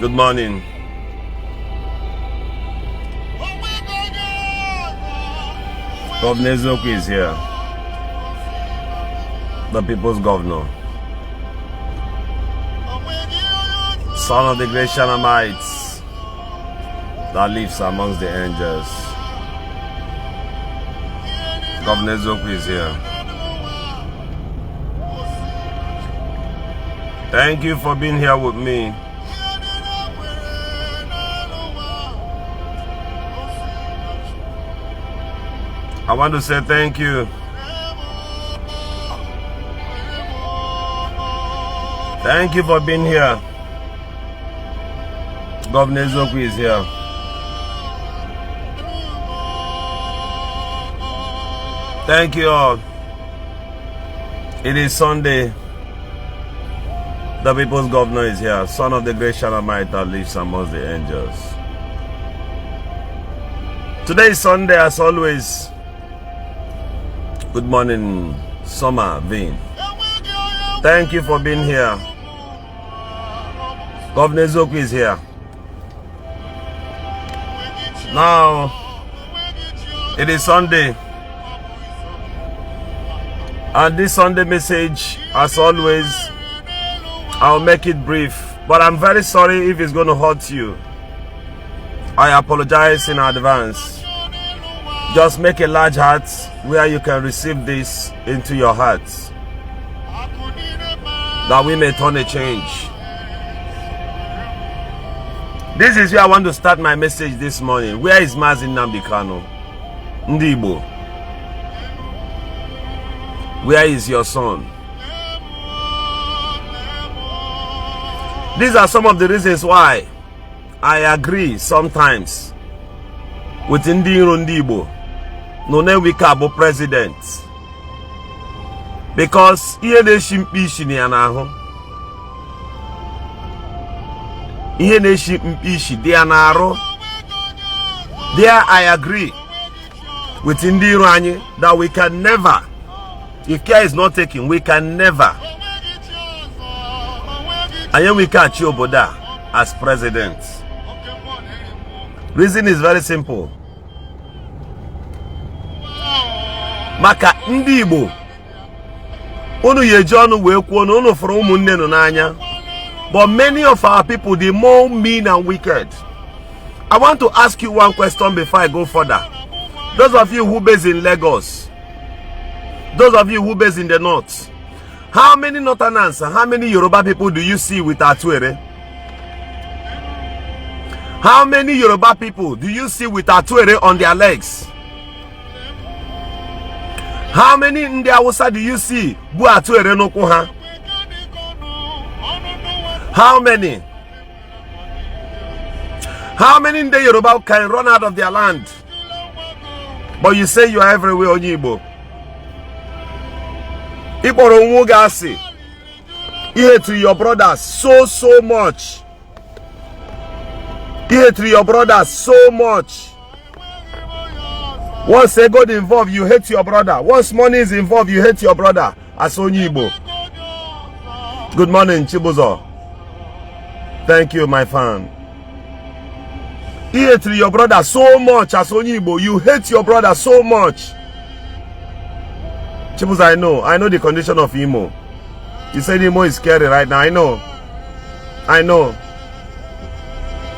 Good morning. Governor Eziokwu is here. The people's governor. Son of the great Shanamites that lives amongst the angels. Governor Eziokwu is here. Thank you for being here with me. I want to say thank you. Thank you for being here. Governor Eziokwu is here. Thank you all. It is Sunday. The people's governor is here, son of the great Shanamite that lives amongst the angels. Today is Sunday, as always. Good morning, Summer Vin. Thank you for being here. Governor Eziokwu is here. Now, it is Sunday. And this Sunday message, as always, I'll make it brief. But I'm very sorry if it's going to hurt you. I apologize in advance. Just make a large heart where you can receive this into your heart, that we may turn a change. This is where I want to start my message this morning. Where is Mazi Nnamdi Kanu? Ndị Igbo. Where is your son? These are some of the reasons why I agree sometimes with ndị iro ndị Igbo na Onewike abụ president, because ihe na-eshi mkpi ishi na ya n'ahụ, ihe na-eshi mkpi ishi dị ya n'arụ. There I agree with ndị iro anyị that we can never, if care is not taken, we can never, anyị enwe ike achị obodo a as president. Reason is very simple. Maka ndị Igbo, unu ya eji ọnụ wee kwuo na unu fụrụ ụmụnne unu n'anya, but many of our people dị more mean and wicked. I want to ask you one question before I go further. Those of you who base in Lagos, those of you who base in the north, how many northerners and how many Yoruba people do you see with Atuere? How many Yoruba people do you see with Atuere on their legs? How many ndị Hausa do you see bu Atuere n'ụkwụ ha? How many? How many ndị Yoruba can run out of their land? But you say you are everywhere, onye Igbo. Ị kpọrọ onwe gị asị. You hate your brothers so so much. You hate your brothers so much. Once ego dị involved, you hate your brother. Once money is involved, you hate your brother. As onye Igbo. Good morning, Chibuzo. Thank you, my fan. You hate your brother so much as onye Igbo. You hate your brother so much. Chibuzo, I know. I know the condition of Imo. You said Imo is scary right now. I know. I know.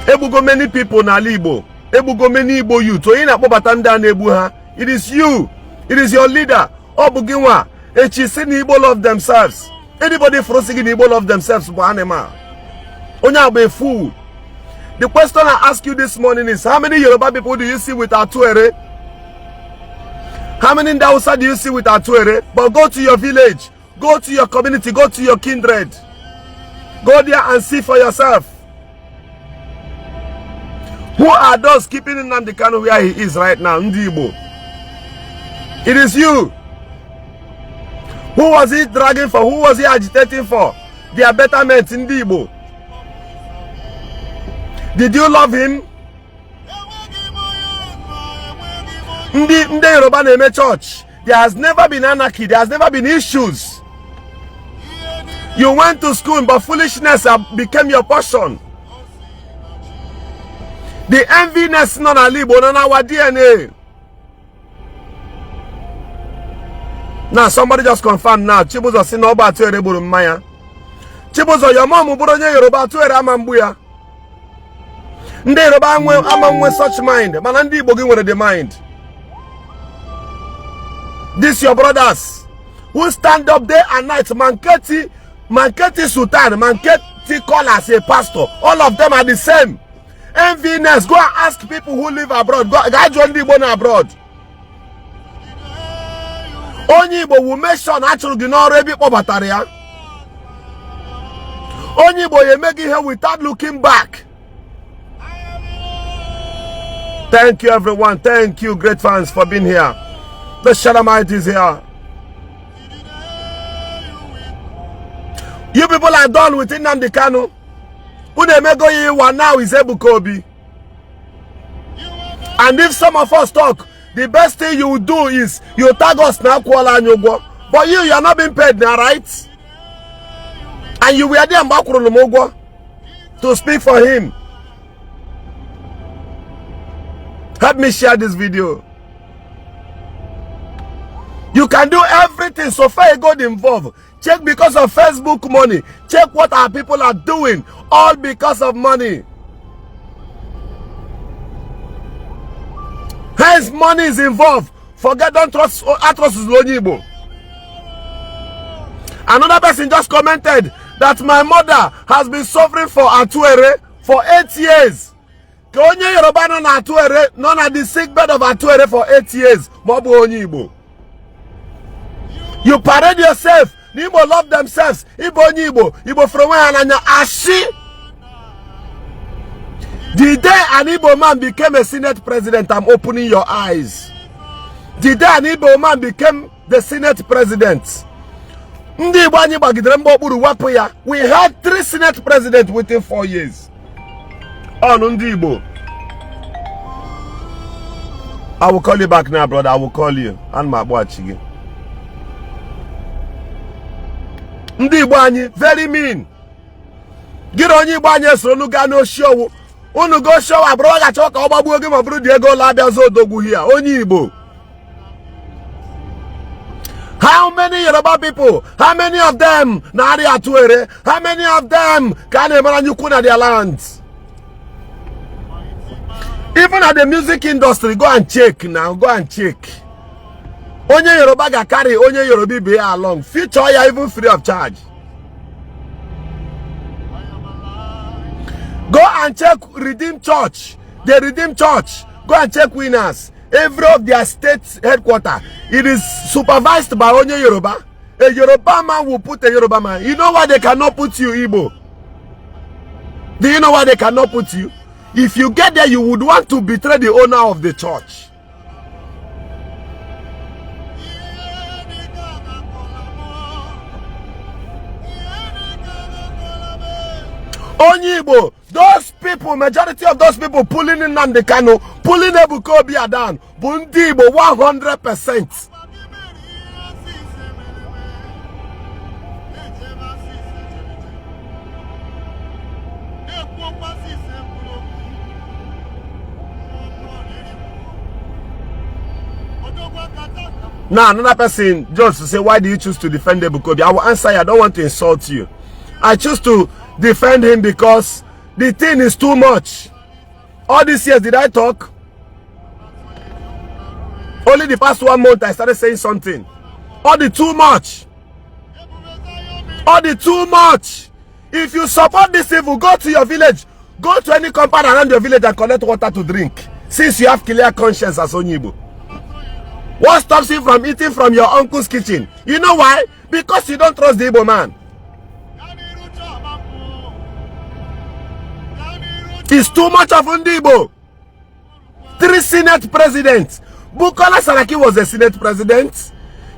Egbugo many people n'ala Igbo. Egbugo many Igbo youth. Onye na-akpọbata ndị a na-egbu ha. It is you. It is your leader. Ọ bụ gị nwa. Echi sị na Igbo love themselves. Anybody fụrụ sị gị na Igbo love themselves bụ animal. Onye a bụ a fool. The question I ask you this morning is, how many Yoruba people do you see with Atuere? How many ndị Hausa do you see with Atuere? But go to your village, go to your community, go to your kindred. Go there and see for yourself. Who are those keeping Nnamdi Kanu where he is right now? Ndị Igbo. It is you. Who was he dragging for? Who was he agitating for? Their betterment, ndị Igbo. Did you love him? Ndị ndị Yoruba na-eme church. There has never been anarchy. There has never been issues. You went to school, but foolishness became your portion. The enviness nọ n'ala Igbo nọ na our DNA. Now somebody just confirm now. Chibuzo si na ọ bụ Atuere gburu mma ya. Chibuzo, your mom bụrụ onye Yoruba, Atuere ama egbu ya. Ndị Yoruba ama nwe such mind, mana ndị Igbo gị nwere the mind. This your brothers who stand up day and night. Manketi, Manketi Sultan, Manketi call as a pastor. All of them are the same. Enviness. Go and ask people who live abroad. Go gaa jụọ ndị Igbo na abroad. Onye Igbo will make sure na achụrụ gị n'ọrụ ebe ị kpọbatara ya. Onye Igbo ya eme gị ihe without looking back. Thank you, everyone. Thank you, great fans, for being here. The Shalomite is here. You people are done with Nnamdi Kanu. Unu emego ya ịwa. Now is Ebuka Obi. And if some of us talk, the best thing you do is you tag us na akwụọla anyị ụgwọ. But you are not being paid now, right? And you were there mgbe akwụrụ m ụgwọ to speak for him. Help me share this video. You can do everything so far you got involved. Check because of Facebook money. Check what our people are doing. All because of money. Hence, money is involved. Forget, don't trust, trust is Igbo. Another person just commented that my mother has been suffering for Atuere for 8 years. Ka onye Yoruba nọ na Atuere, nọ na the sick bed of Atuere for 8 years, ma ọ bụ onye Igbo. You parade yourself na Igbo love themselves. Ịbụ onye Igbo, Igbo fụrụ onwe ha n'anya, ashị. The day an Igbo man became a Senate president, I'm opening your eyes. The day an Igbo man became the Senate president, ndị Igbo anyị gbagidere mgbe okpuru wepụ ya. We had three Senate president within 4 years. Ọnụ ndị Igbo. I will call you back now, brother. I will call you. Ana m akpọghachi gị. Ndị Igbo anyị very mean. Gị na onye Igbo anyị esoro unu gaa n'oshi owu. Unu go oshi owu abụrụ ọ ga-achọ ka ọ gbagbuo gị ma ọ bụrụ dị ego ụlọ abịa zụ odogwu hia onye Igbo. How many Yoruba people, how many of them na-arịa Atuere? How many of them ka a na-emere anya ukwu na their lands? Even at the music industry, go and check now, go and check. Onye Yoruba ga-carry onye Yoruba ibe ya along, feature ya even free of charge. Go and check Redeem Church, the Redeem Church. Go and check Winners. Every of their state headquarter, it is supervised by onye Yoruba. A Yoruba man will put a Yoruba man. You know why they cannot put you, Igbo? Do you know why they cannot put you? If you get there, you would want to betray the owner of the church. Onye Igbo, those people, majority of those people pulling in Nnamdi Kanu, pulling Ebuka Obi down, bụ ndị Igbo 100%. Now, another person just to say, "Why do you choose to defend Ebuka Obi?" I will answer you. I don't want to insult you. I choose to defend him because the thing is too much. All these years, did I talk? Only the past one month I started saying something. All the too much. All the too much. If you support this evil, go to your village. Go to any compound around your village and collect water to drink. Since you have clear conscience as onye Igbo. What stops you from eating from your uncle's kitchen? You know why? Because you don't trust the Igbo man. It's too much of ndị Igbo. Three Senate presidents. Bukola Saraki was a Senate president.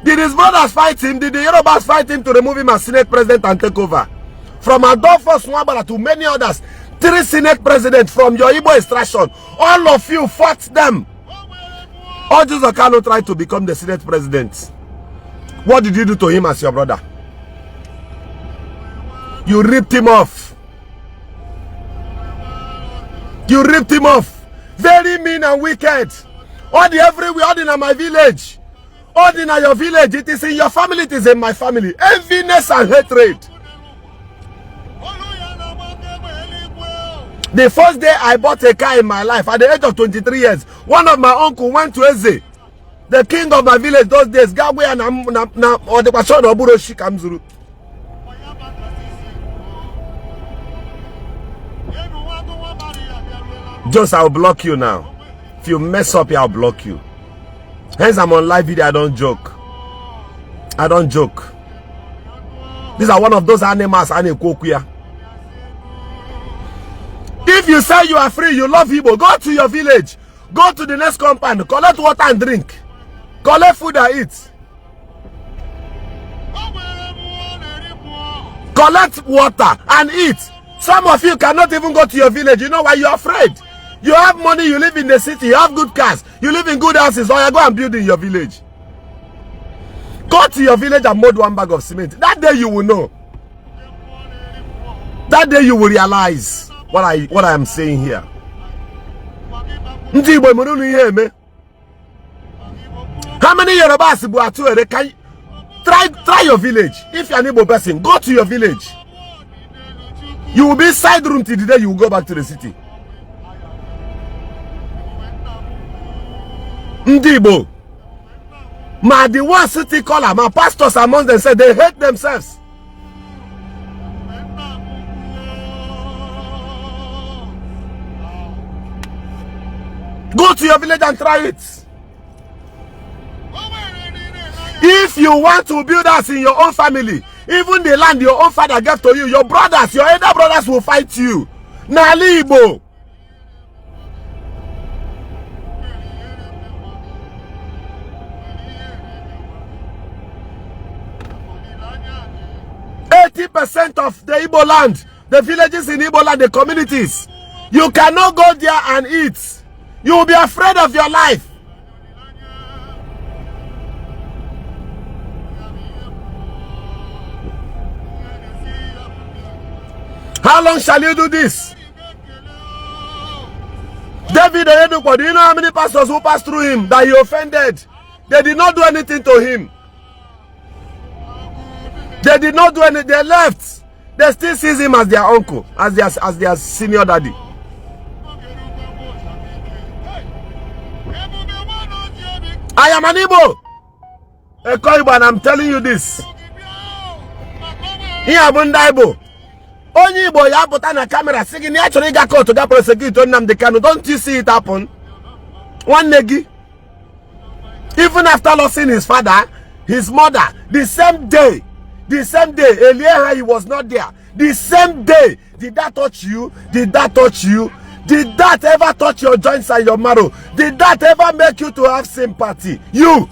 Did his brothers fight him? Did the Yorubas fight him to remove him as Senate president and take over? From Adolphus Wabara to many others, three Senate presidents from your Igbo extraction, all of you fought them. Orji Uzor Kalu tried to become the Senate president. What did you do to him as your brother? You ripped him off. You ripped him off. Very mean and wicked. Ọ dị everywhere. Ọ dị na my village. Ọ dị na your village. It is in your family. It is in my family. Enviness and hatred. The first day I bought a car in my life, at the age of 23 years, one of my uncle went to Eze, the king of my village those days, gaa gwa ya na na ọ dịkwa sure na ọ bụrọ oshi ka m zuru. Just I'll block you now. If you mess up here, I'll block you. Hence, I'm on live video. I don't joke. I don't joke. These are one of those animals a na-ekwu okwu ya. If you say you are free, you love Igbo, go to your village, go to the next compound, collect water and drink, collect food and eat. Collect water and eat. Some of you cannot even go to your village. You know why? You're afraid. You have money, you live in the city, you have good cars, you live in good houses, or you go and build in your village. Go to your village and mold one bag of cement. That day you will know. That day you will realize what I am saying here. Ndị Igbo mere unu ihe eme. How many Yorubas bụ atụ ere? Can try your village. If you're an Igbo person, go to your village. You will be inside room till the day you will go back to the city. Ndị Igbo ma the one city caller ma pastors among themselves, they hate themselves. Go to your village and try it. If you want to build house in your own family, even the land your own father gave to you, your brothers, your elder brothers will fight you. N'ala Igbo. 80% of the Igbo land, the villages in Igbo land, the communities, you cannot go there and eat. You will be afraid of your life. How long shall you do this? David Oyedepo, do you know how many pastors who passed through him that he offended? They did not do anything to him. They did not do anything. They left. They still see him as their uncle, as their senior daddy. I am an Igbo. Eko Igbo, and I'm telling you this. Ihe a bụ ndị Igbo. Onye Igbo ya apụta na camera sị gị na ya chọrọ ịga court ga prosecute Nnamdi Kanu. Don't you see it happen? Nwanne gị. Even after losing his father, his mother, the same day, elie ha, he was not there. The same day, did that touch you? Did that touch you? Did that ever touch your joints and your marrow? Did that ever make you to have sympathy? You.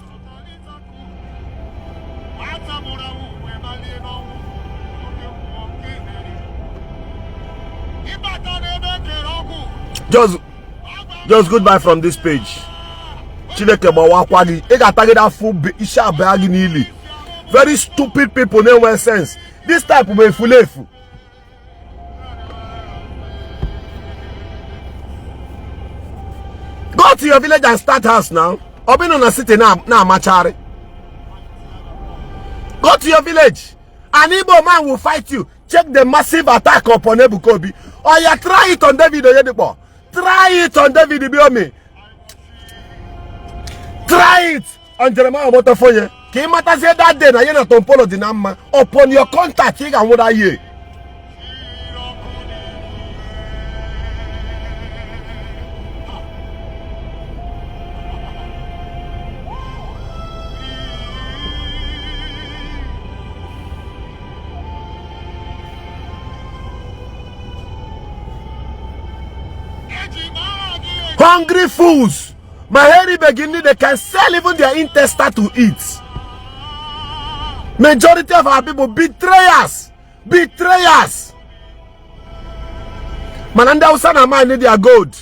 Just goodbye from this page. Chineke gbawakwa gị. Ị ga-atagide afụ isi abịa gị n'ili. Very stupid people na-enwe sense. This type bụ efulefu. Go to your village and start house now. Ọ bụ na city na-amachari. Go to your village. An Igbo man will fight you. Check the massive attack upon Ebuka Obi. Or you try it on David Oyedepo. Try it on David Ibiomi. Try it on Jeremiah Omotofonye. Ka ị matazie that day na ya na Tompolo dị na mma. Upon your contact, ị ga-anwụ that year. Hungry fools. Ma ha eribeghị nri, they can sell even their intestine to eat. Majority of our people, betrayers. Betrayers. Mana ndị Hausa na mine their gold.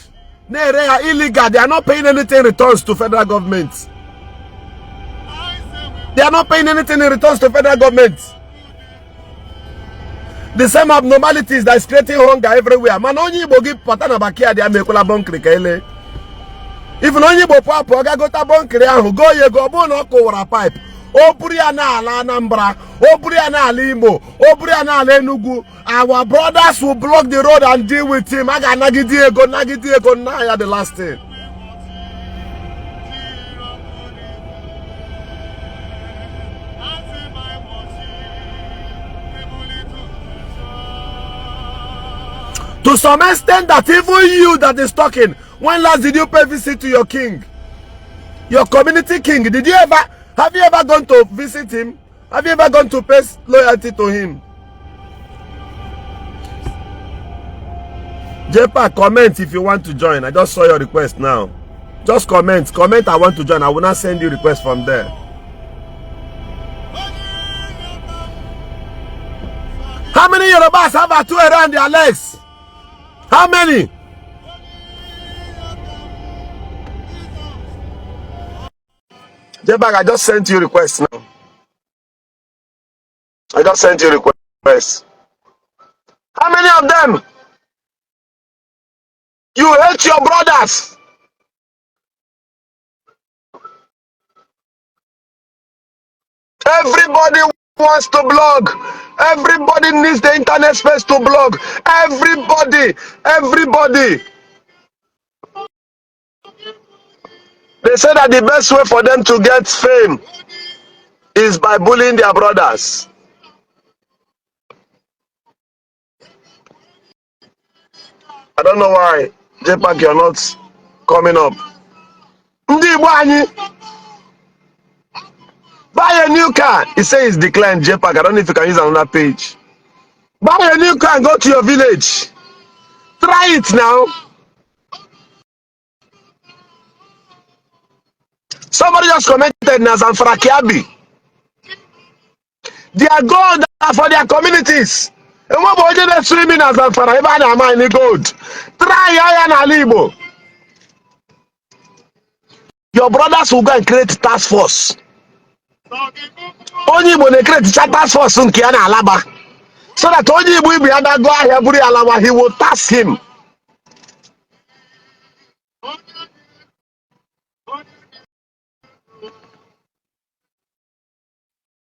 Na-ere ya illegal. They are not paying anything returns to federal government. They are not paying anything in returns to federal government. The same abnormalities that is creating hunger everywhere. Mana onye Igbo gị pụta na backyard ya mekwala bunkering ka ele. Even onye Igbo pụọ apụọ ga gota bọnkịrị ahụ, goo ya ego, ọ bụrụ na ọ kụwara pipe, o buru ya n'ala Anambra, o buru ya n'ala Imo, o buru ya n'ala Enugu, our brothers will block the road and deal with him. A ga-anagide ego, nagide ego, nna ya the last thing. To some extent that even you that is talking, when last did you pay visit to your king? Your community king? Did you ever, have you ever gone to visit him? Have you ever gone to pay loyalty to him? JPAC, comment if you want to join. I just saw your request now. Just comment. Comment I want to join. I will not send you request from there. How many Yorubas have a two around their legs? How many? JPAC, I just sent you request now. I just sent you request. How many of them? You hate your brothers. Everybody wants to blog. Everybody needs the internet space to blog. Everybody, everybody. They say that the best way for them to get fame is by bullying their brothers. I don't know why, JPAC, you're not coming up. Ndị Igbo anyị, buy a new car. He says it's declined, JPAC. I don't know if you can use another page. Buy a new car and go to your village. Try it now. Somebody just commented na Zamfara Kiabi. Their gold are for their communities. Enwe bụ onye na-esu imi na Zamfara ebe a na-ama anyị gold. Try ya ya n'ala Igbo. Your brothers will go and create task force. Onye Igbo na-ecreate cha task force nke ya na Alaba. So that onye Igbo ibe ya dago ahịa buru ya alawa, he will task him.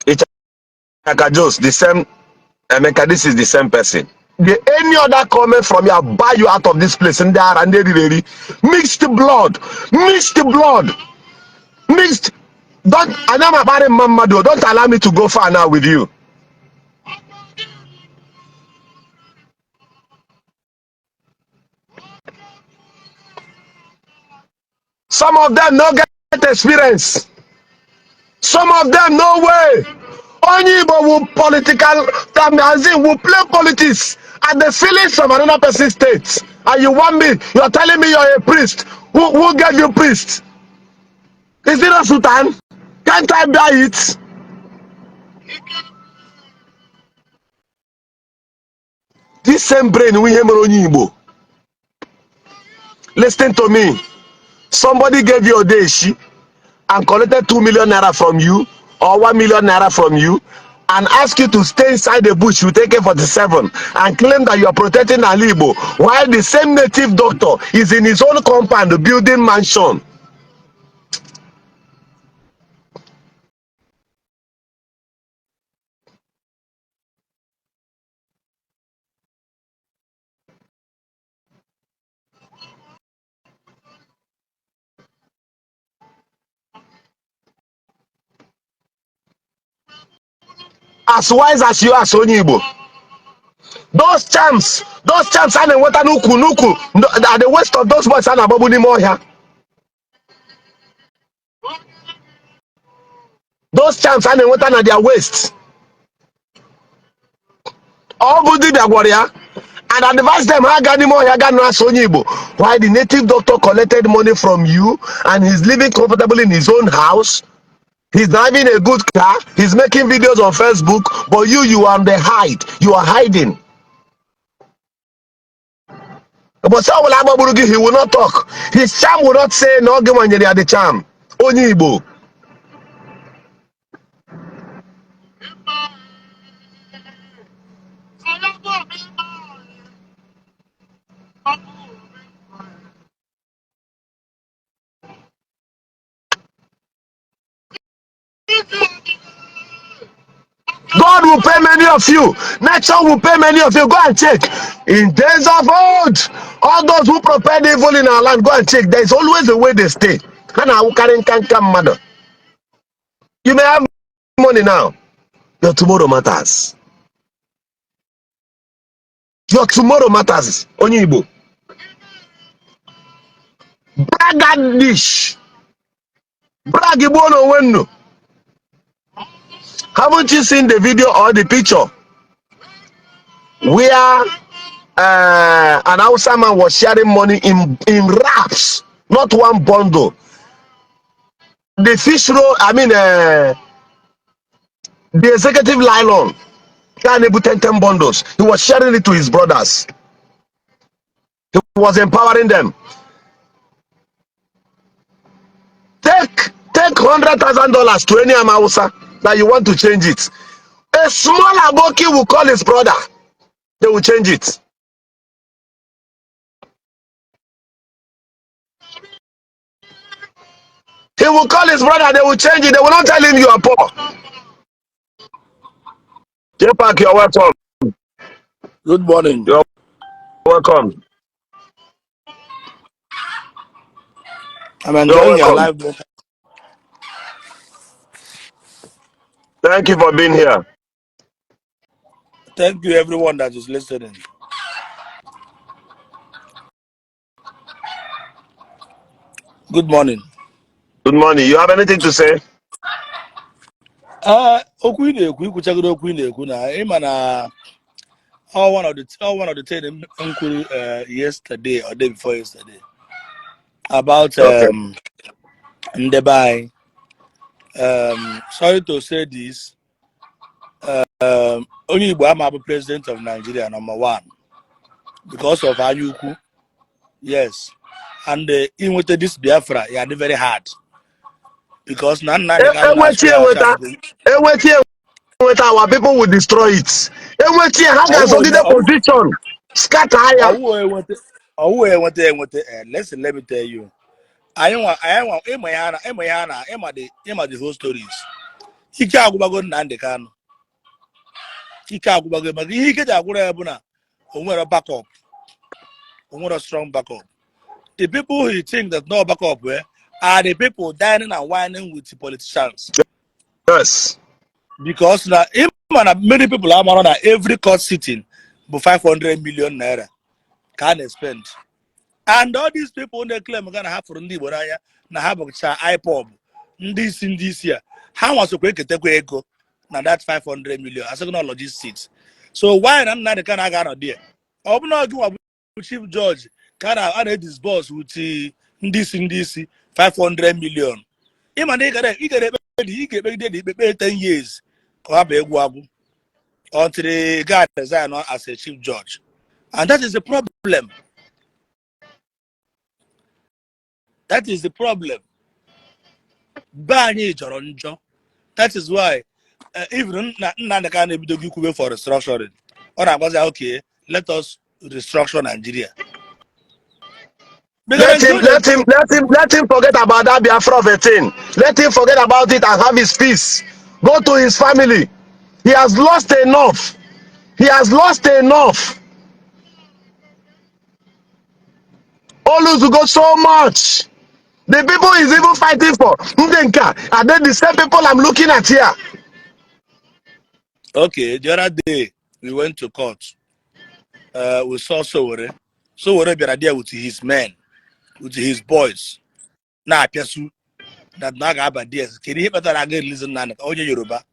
Ichaka Jos, the same Emeka, this is the same person. The any other comment from you, I'll buy you out of this place. Ndị ara, ndị eriri eri. Mixed blood, mixed blood, mixed. Don't, ana m akparị mma mmadụ. Don't allow me to go far now with you. Some of them no get experience. Some of them no way. Onye Igbo will political, as in will play politics at the feelings of another person's state. And you want me, you're telling me you're a priest. Who gave you priest? Is it a sultan? Can't I buy it? This same brain we hear onye Igbo. Listen to me. Somebody gave you odeshi and collected 2 million naira from you or 1 million naira from you and ask you to stay inside the bush with AK-47 and claim that you are protecting Alaigbo while the same native doctor is in his own compound building mansion. As wise as you are, as onye Igbo, those charms a na-enweta n'ukwu n'ukwu at the waist of those boys a na-agbagbu n'ime ọhịa, those charms a na-enweta na their waist, ọ bụ dibịa gwọrọ ya and advise them ha gaa n'ime ọhịa gaa nara onye Igbo, while the native doctor collected money from you and he's living comfortably in his own house. He's driving a good car. He's making videos on Facebook. But you are on the hide. You are hiding. But so will agbagburu gị, he will not talk. His charm will not say na ọ gị nwanyere ya the charm. Onye Igbo. God will pay many of you. Nature will pay many of you. Go and check. In days of old, all those who prepared evil in our land, go and check. There is always a way they stay. Ha na-awụkarị nka nka mmadụ. You may have money now. Your tomorrow matters. Your tomorrow matters. Onye Igbo. Bragadish. Brag Igbo n'onwe nnu. Haven't you seen the video or the picture where an Hausa man was sharing money in wraps, not one bundle? The fish roll, I mean, the executive nylon, can able 10, 10 bundles. He was sharing it to his brothers. He was empowering them. Take $100,000 to any Hausa that you want to change it. A small aboki will call his brother. They will change it. He will call his brother. They will change it. They will not tell him you are poor. J-Park, you're welcome. Good morning. You're welcome. I'm You're enjoying your welcome. live broadcast. Thank you for being here. Thank you, everyone that is listening. Good morning. Good morning. You have anything to say? Okwu ị na-ekwu, ikwuchagoro okwu ị na-ekwu na ịma na all one of the thing m kwuru yesterday or day before yesterday about Okay. ndị be anyị. Sorry to say this, onye Igbo ama bụ president of Nigeria, number one, because of anya ukwu. Yes, and inweta this Biafra ya dị very hard because na nna anyị ka na-achụ Enweta ya achụ enweta adịghị. Enweta enweta, our people will destroy it. Enweta, ha Ọwụ ga-azọgide onye position, scatter ya. Ọwụ enweta, ọwụ enweta enweta, listen, let me tell you, anyị nwa ịma ya na ịma ya na ịma the whole stories. Ike agwụbago Nnamdi Kanu, ike agwụbago, maka ihe ike ji agwụrụ ya bụ na o nwere backup, o nwere strong backup. The people who think that no backup are the people dining and wining with the politicians. Because na ịma na many people amara na every court sitting bụ 500 million naira ka a na-spend, and all these people na-claim ga na ha fụrụ ndị Igbo n'anya na ha bụcha IPOB, ndị isi a ha nwasokwa eketekwa ego na that 500 million asịgị na logistics. So why na Nnamdi Kanu aga anọ there? Ọ bụ na gị nwa bụ chief judge ka a na-edisburse with ndị isi 500 million, ịma na ị gara ekpe dị, ị ga-ekpegide dị ikpe kpee 10 years ka ọ hapụ egwu agwụ until the guy resign as a chief judge. And that is the problem, that is the problem. Be anyị jọrọ njọ. That is why even nna Nnamdi Kanu ebidogo ikwube for restructuring. Ọ na-agwazi ya, "Okay, let us restructure Nigeria," because Let him, until let him, let him, let him forget about that Biafra of a thing. Let him forget about it and have his peace. Go to his family. He has lost enough. He has lost enough. Oluzugo so much. The people he's even fighting for, ndị nke a, are they the same people I'm looking at here? Okay, the other day we went to court. We saw Sowore. Sowore bịara there with his men, with his boys, na-apịasu that na a ga-aba DS. Kedu ihe kpatara aga release Nnamdi onye Yoruba?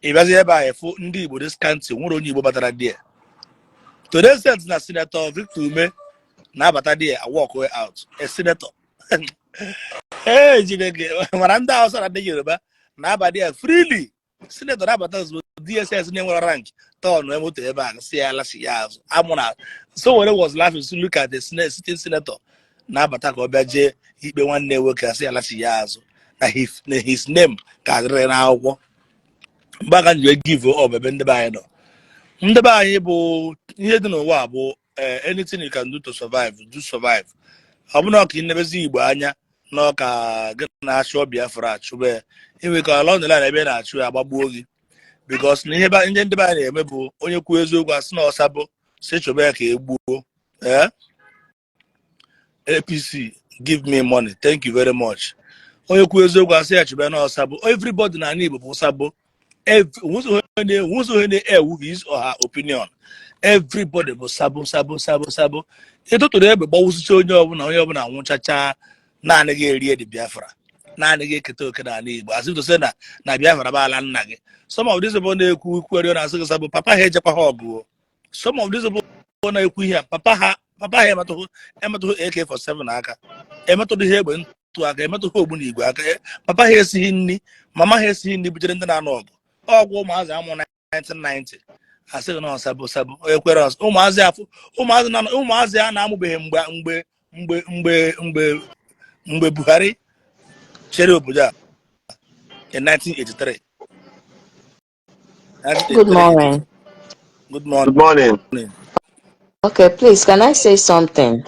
Ị bịazi ebe a efu ndị Igbo, this country nwere onye Igbo batara there. To the extent na Senator Victor Umeh na-abata there and walk way out. A senator. Ee, Chineke, mana ndị Hausa na ndị Yoruba na-aba there freely. Senator na-abata ozugbo DSS na-enwere rank turn moto ebe a si ya lasi ya azụ amụ na Sowore was laughing to look at the sitting senator na-abata ka ọ bịa jee ikpe nwanne nwoke, asị ya lasi ya azụ na his name ka adịrị n'akwụkwọ. Mgbe aka ji wee give up ebe ndị be anyị nọ, ndị be anyị bụ ihe dị n'ụwa bụ anything you can do to survive, do survive. Ọ bụ na ọka inebezi Igbo anya na ọka gị na-achụ Biafra achụbe inwe ka along the line ebe ị na-achụ ya agbagbuo gị. Because na ihe ndị ndị be anyị na-eme bụ onye kwuo eziokwu, asị na ọ sabo, si chụba ya ka e gbuo. Eh? APC, give me money, thank you very much. Onye kwuo eziokwu, asị ya chụba ya na ọ sabo. Everybody na ala Igbo bụ sabo. Onwezi onye na-ewu his or her opinion. Everybody bụ sabo, sabo, sabo, sabo. Ịtụtụrụ egbe gbawụsịcha onye ọbụla, onye ọbụla nwụchacha, naanị gị erie dị Biafra, naanị gị eketa oke n'ala Igbo, asị to say na Biafra bụ ala nna gị. Some of these people na-ekwu ikwere na-asị gị sabo, papa ha ejekwa ha ọgụ o. Some of these people na-ekwu ihe a, papa ha emetụghị AK47 aka, emetụghị ihe egbe ntụ aka, emetụghị ogbunigwe aka. Papa ha esighị nri, mama ha esighị nri butere ndị na-anụ ọgụ. Ọgwụ ụmụazị amụ 1990, asịghị na sabo, sabo. Onye kwere ọsọ, ụmụazị afụ ụmụazị na ụmụazị a na-amụbeghị mgbe Buhari chere obodo a in 1983. Good 1983. Morning. Good morning. Good morning. Okay, please, can I say something?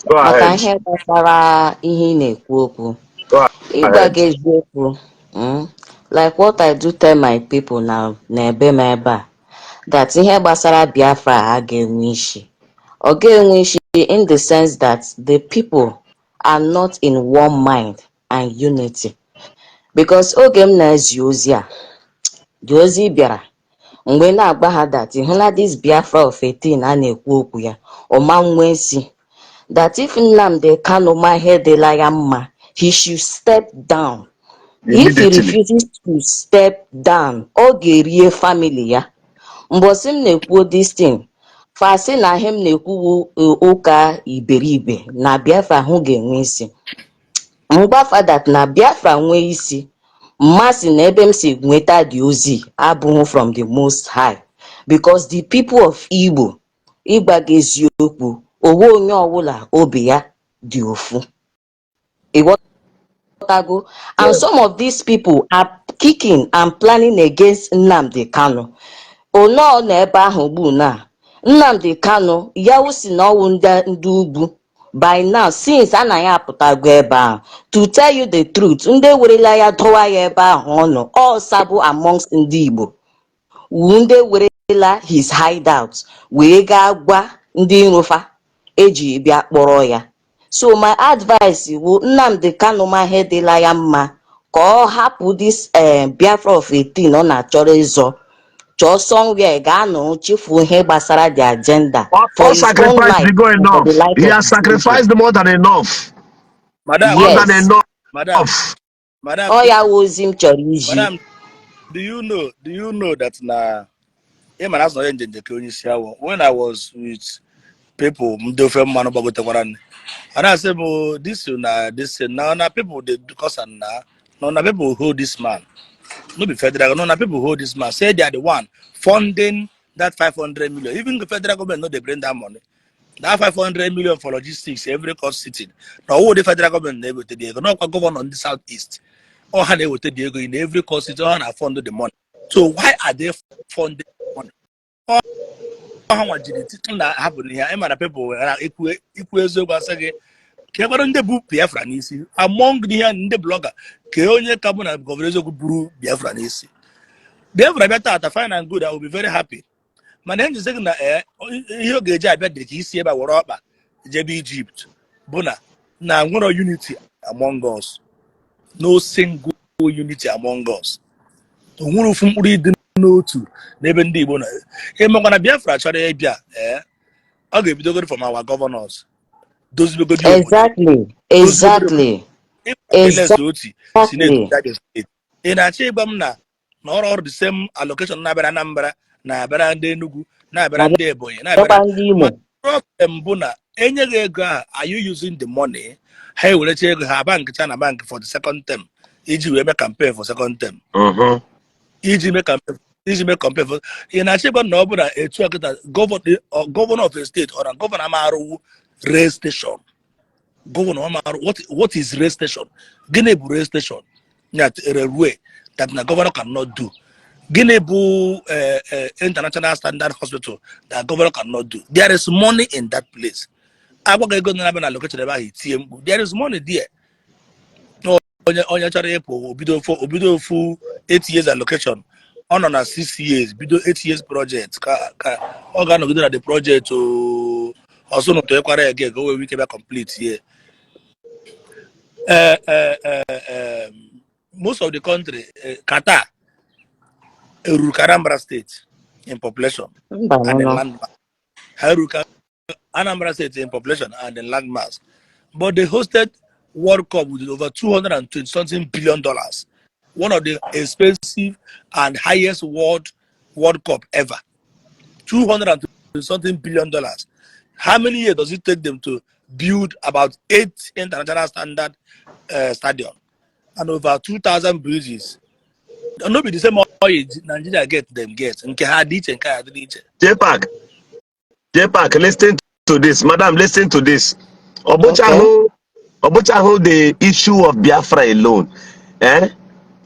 Go Maka ahead. ihe gbasara ihe ị na-ekwu okwu. Go Ịgwa ahead. gị eziokwu, like what I do tell my people na n'ebe m ebe a, that ihe gbasara Biafra a ga-enwe isi. Ọ ga-enwe isi in the sense that the people are not in one mind and unity. Because oge m na-ezi ozi a, the ozi bịara mgbe na-agba ha that ịhụla this Biafra of 18 a na-ekwu okwu ya, ọma nwe isi, that if Nnamdi Kanu ma ihe dịla ya mma, he should step down. If he Immediately. refuses to step down, ọ ga-erie family ya. Mbọsị m na-ekwu this thing, fasị na ihe m na-ekwu ụka iberibe na Biafra hụ ga-enwe isi. Mgbafa that na Biafra nwee isi, mmasị na ebe m si nweta the ozi abụghị from the Most High, because the people of Igbo, ịgwa gị eziokwu, onwe onye ọbụla obi ya dị ofu, ịghọtago? And some of these people are kicking and planning against Nnamdi Kanu. One ọ nọ ebe ahụ ugbu na Nnamdi Kanu ya wụsị na ọwụ ndị ugwu by now, since anaghị apụtago ebe ahụ. To tell you the truth, ndị werela ya dọwa ya ebe ahụ ọ nọ, ọ sabo amongst ndị Igbo wu ndị werela his hideout wee gaa gwa ndị nrufa eji bịa kpọrọ ya. So my advice wu, Nnamdi Kanu ma ihe dịla ya mma, ka ọ hapụ this Biafra of 18 ọ na-achọrọ ịzọ, chọọ somewhere gaa nọrọ, chefuo ihe gbasara the agenda All, for all his own sacrifice life dey go and for enough. the life He of has his children. sacrificed more than enough. Madam, More than Yes. enough. Madam, madam, Ọ ya wụ ozi m chọrọ iji. Madam, do you know that na ị mara azụ onye njenje ka onye isi awọ? When I was with people ndị ofe mmanụ gbagotekwara nne, a na-asị m this na this na people dey cause am, na people hold this man, no be federal, no, na people hold this man, say they are the one funding that 500 million. Even the federal government no dey bring that money, that 500 million for logistics, every court sitting. Na ọwụ the federal government na-eweta the ego, n'ọkwa governor ndị South East ọ ha na-eweta the ego in every court sitting, ọ ha na fund the money. So why are they funding money? Ọ ha nwa jiri titi na hapụ ihe ị mara people na ikwu eziokwu, asị gị ka ekwere ndị bụ Biafra n'isi among ihe ndị blogger, ka onye ka bụ na governor eziokwu buru Biafra n'isi. Biafra bịa tata, fine and good, I will be very happy. Mana enyi gị na ee, ihe ọ ga-eji abịa dị ka isi ebe a were ọkpa jebe Egypt bụ na nwere unity among us, no single unity among us. O nwere ofu mkpụrụ ịdị n'otu n'ebe ndị Igbo nọ. Ịmakwa na Biafra chọrọ ịbịa, ee, ọ ga-ebidogoro from our governors, dozibegodi obodo. Alex Otti si na-edozi Abia Steeti. Ị na-achọ ịgwa m na ọrụ the same allocation na-abịara Anambra, na-abịara ndị Enugu, na-abịara ndị Ebonyi, na-abịara Bịakwa ndị Imo. Problem bụ na enyeghị ego ahụ. Are you using the money? Ha ewerecha ego ha bank cha na bank for the second term, iji wee mee campaign for second term, iji mee campaign for. Ị na-achọ ịgwa m na ọ bụ na etu a kịta governor of a state, ọ na governor ama arụwu rail station? Governor ama arụ what is rail station? Gịnị bụ rail station na railway that na governor cannot do? Gịnị bụ international standard hospital that governor cannot do? There is money in that place. Agwaghị ego na-abịa na location ebe ahụ itinye mkpu. There is money there. Onye chọrọ ịpụ, obido ofu 8 years allocation. Ọ nọ na 6 years, bido 8 years project, ka ọ ga-anọgide na the project o. Ọsọ n'ụtọ ịkwara ya ka o wee ike bịa complete ye. Most of the country, Qatar eruru ka Anambra State in population Mba. and in Nọ. land mass. Ha eruru ka Anambra State in population and in land mass, but they hosted World Cup with over 220 something billion dollars, one of the expensive and highest World Cup ever, 220 something billion dollars. How many years does it take them to build about eight international standard stadium and over 2,000 bridges? No be the same oil Nigeria get, them get. Nke ha dị iche, nke ha dị iche. JPAC, JPAC, listen to this. Madam, listen to this. Ọ bụchahụ, ọ bụchahụ the issue of Biafra alone. Eh?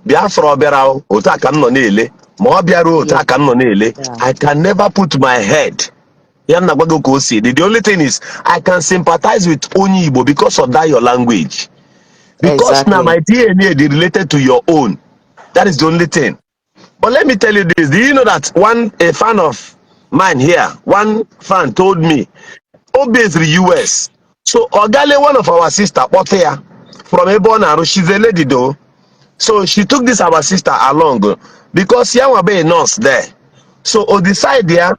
Biafra ọ bịara o, otu a ka m nọ na-ele. Ma ọ bịara otu a ka m nọ na-ele. I can never put my head. Ya m na-agwa gị ka o si dị. The only thing is, I can sympathize with onye Igbo because of that your language. Because now my DNA dey related to your own. That is the only thing. But let me tell you this. Do you know that one a fan of mine here, one fan told me, obviously US. So Ogale, one of our sister, kpọta ya from ebe ọ na-arụ, she's a lady though. So she took this our sister along because ya nwa be a nurse there. So o decide ya,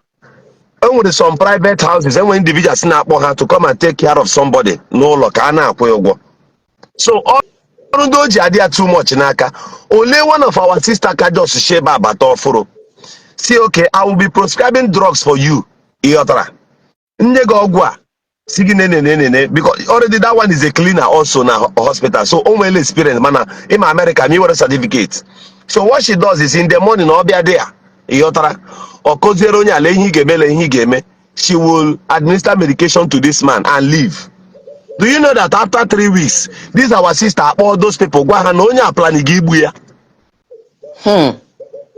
e nwere some private houses, enwere individuals na-akpọ ha to come and take care of somebody n'ụlọ ka a na-akwụ ya ụgwọ. So ọrụ ndị o ji adị ya too much n'aka, ole one of our sister ka just si ebe abata ọfụrụ, si, "Okay, I will be prescribing drugs for you." Ịghọtara? Nye gị ọgwụ a, si gị nene nene, because already that one is a cleaner also na hospital, so o nwere experience, mana ịma America ma ị nwere certificate. So what she does is, in the morning ọ bịa dị ya, ịghọtara, ọ kụziere onye ala ihe ị ga-eme, le ihe ị ga-eme. She will administer medication to this man and leave. Do you know that after 3 weeks, this our sister akpọ those people, gwa ha na onye a plan gị igbu ya?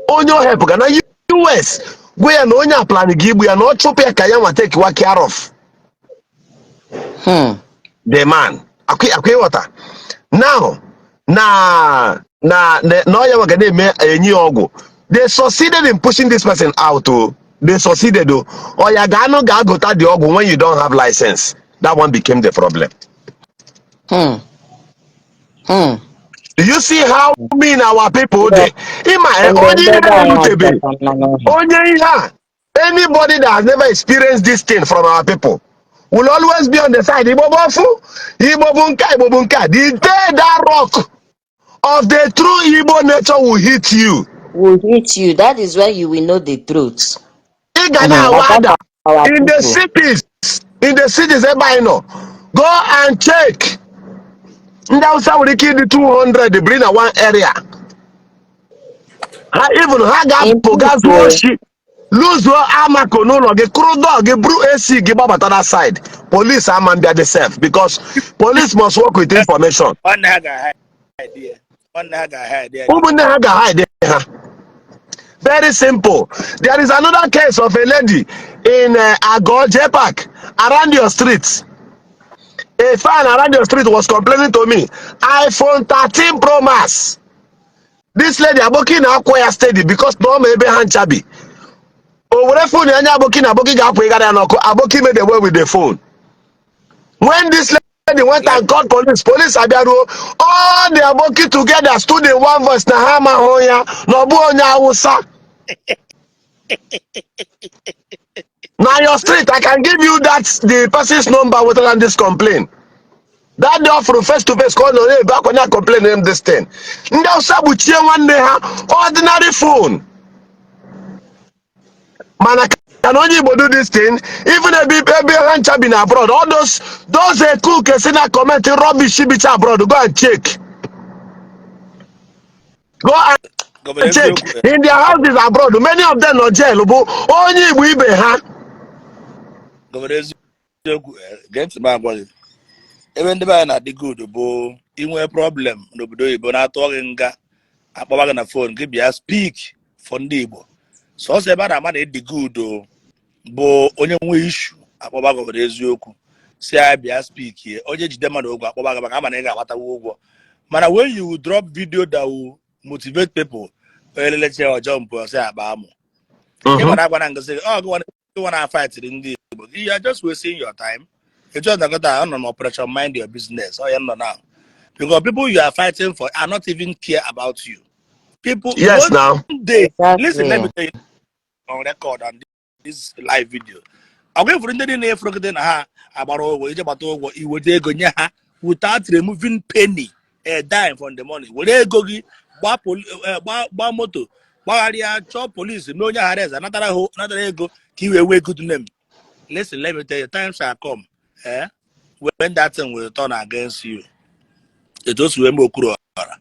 Onye o help ga na US, gwa ya na onye a plan gị igbu ya, na ọ chụpụ ya ka ya nwa take wa care of the man. Akwa ịghọta now na ọ ya nwa ga na-eme enyi ya ọgwụ. They succeeded in pushing this person out o. They succeeded o. Ọ ya ga-anụ ga-agụta the ọgwụ when you don't have license. That one became the problem. Do you see how mean our people dey? Ịma eh, Ndị onye ihe ndị be anyị na-erutebe ajọka nọ n'ọhịa. Onye ihe a, anybody that has never experienced this thing from our people will always be on the side Igbo bụ ofu, Igbo bụ nke a, Igbo bụ nke a. The day that rock of the true Igbo nature will hit you, Will hit you. That is when you will know the truth. Ị ga na-awa About ada our in the people. cities, in the cities ebe anyị nọ. Go and check. Ndị Hausa nwere ike ịdị 200 biri na one area. Ha even ha ga-apụ ga zuo oshi, luzuo amako n'ụlọ gị, kụrụ door gị, buru AC gị gbabata that side. Police ama mbịa dị safe because police must work with information. Nwanne ha ga-hide ya, nwanne ha ga-hide ya. Ụmụnne ha ga-hide ha. Very simple. There is another case of a lady in Ago J Park around your street. A fan around your street was complaining to me. iPhone 13 Pro Max, this lady, aboki na-akwụ ya steady because na ọ ma ebe ha ncha bi. O were phone ya nye aboki, na aboki ga-akwụ ịgara ya n'ọkụ. Aboki made away with the phone. When this lady went and called police, police abịaruo, all the aboki together stood in one voice na ha amaghị ya, na ọ bụ onye Awụsa. Na your street, I can give you that the person's number wetara this complaint. That day ọ fụrụ face to face ka ọ nọ na-ebe akwa na complain him this thing. Ndị Awụsa gbuchie nwanne ha ordinary phone, mana can onye Igbo do this thing? Even ebe ha ncha bi na abroad, all those ekuke si na comment rubbish bicha abroad, go and check, go and Governor, check eziokwu. In their houses abroad, many of them nọ jail bụ onye Igbo ibe ha. Governor, eziokwu, gee ntị m agwa gị ebe ndị be anyị na-adị good bụ inwe problem n'obodo oyibo, na-atụọ gị nga, akpọba gị na phone, gị bịa speak for ndị Igbo. Sọsọ ebe a na-ama na ịdị good o, bụ onye nwe issue akpọba Governor Eziokwu, si ya bịa speak ye. Onye jide mmadụ ụgwọ, akpọba gị maka ama na ị ga-agbatawa ụgwọ. Mana when you drop video that will motivate people, Onye lelecha ya ọjọọ mpụ ọsọ akpa amụ. Ị gwara agwa na ngozi ọ gị nwa na-afightịrị ndị Igbo. You are just wasting your time. Etu ọ nakọta ọ nọ na operation mind your business. Ọ ya nọ now, because people you are fighting for are not even care about you people. Yes, One now. day, listen, let me tell you on record and this live video, ọ ga efuru ndị niile efurugide na ha agbara ụgwọ ije gbata ụgwọ, iweta ego nye ha without removing penny, a dime from the money. Were ego gị gbaa moto, gbagharịa, chọọ polisi, mee onye ghara eze, natara ha, natara ego ka i wee nwee good name. Listen, let me tell you, time shall come, eh, when that thing will turn against you. Etu o si wee mee Okwuruọra,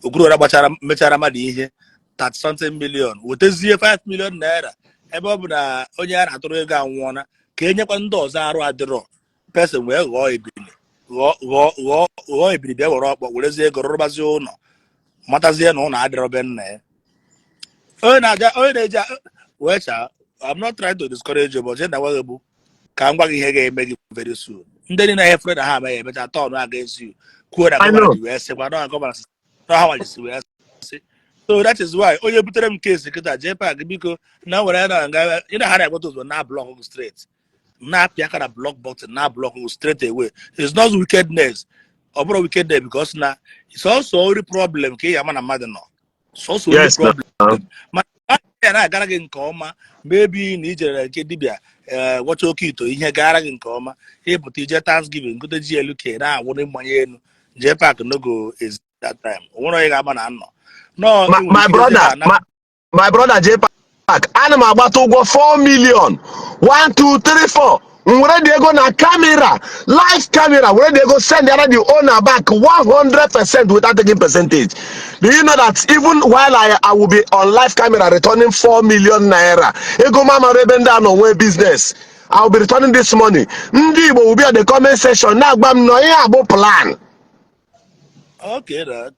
Okwuruọra gbachara mechara mmadụ ihe 30 something million, wetazie 5 million naira, ebe ọ bụ na onye a na-atụrụ ego anwụọna, ka enyekwa ndị ọzọ arụ adịrọ person wee ghọọ ebili, ghọọ ghọọ ghọọ ghọọ ebili, bịa were ọkpọ, werezie ego rụrụbazie ụlọ, matazie na ụlọ adịrọ be nna ya. Onye na-aja, onye na-eji wee chaa. I'm not trying to discourage you, but na gwa gị bụ ka m gwa gị ihe ga-eme gị very soon. Ndị niile efere na ha amaghị emecha turn against you, kwuo na I governor know. ji wee sịkwa na governor na ha nwajisi wee sị. So that is why onye butere m case kịta, jee park, biko, na were na nga ị na ha na-agwata ozugbo na block straight, na-apịa aka na block button, na block straight away. It's not wickedness, ọ bụrụ wickedness, because na it's also only problem ka ị ya ama na mmadụ nọ sọsọ only Yes, now. problem. Mana ya na-agara gị nke ọma, maybe na ijere nke dibịa, ee, gwọcha oke ito, ihe gara gị nke ọma, ịpụta ije Thanksgiving, gote GLK na-awụrụ mmanya elu, jee park no go ezi. That time o nwere onye ga-ama na nnọ nọọ. My, ị nwere my ike brother, ije na my brother J Park, ana m agbata ụgwọ 4 million, 1 2 3 4. M were dị ego na camera, live camera, were dị ego send the the owner back 100% without taking percentage. Do you know that even while I will be on live camera returning 4 million naira, ego m amara ebe ndị a nọ nwee business, I will be returning this money. Ndị Igbo will be at the comment section na-agba m nọ ihe a bụ plan. Okay, na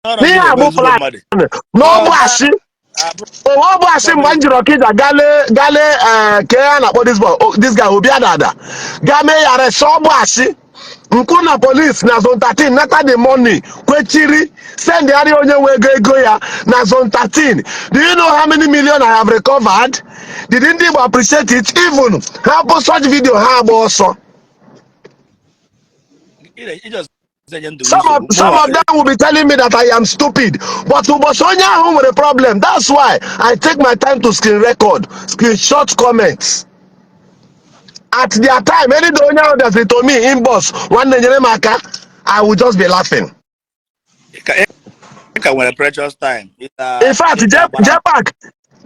ọrụ N'ihe ndị a Igbo bụ bụ ezigbo plan. mmadụ. Na ọ bụ Ọ asị. Abụ. Ọ bụ asị. Mgbe m jiri Ọkịja gale ee ke a na-akpọ this boy, oh, this guy Obi Adada, gaa mee ya arrest, ọ bụ asị. Nkwu na police na zone 13 nata the money, kwechiri, send yarị onye nwe ego ego ya na zone 13. Do you know how many million I have recovered? Did ndị Igbo appreciate it? Even hapụ such video, ha agba ọsọ. Ị just enye ndụ gị Some of nsogbu. some Mụnwa of them will be telling me that I am stupid, but ụbọchị onye ahụ nwere problem, that's why I take my time to screen record, screenshot comments at their time. Any day onye ahụ bịaziri to me inbox, "Nwanne, nyere m aka," I will just be laughing. Ị ka nwere precious time ịta. In fact, ịta agbara. Jepak,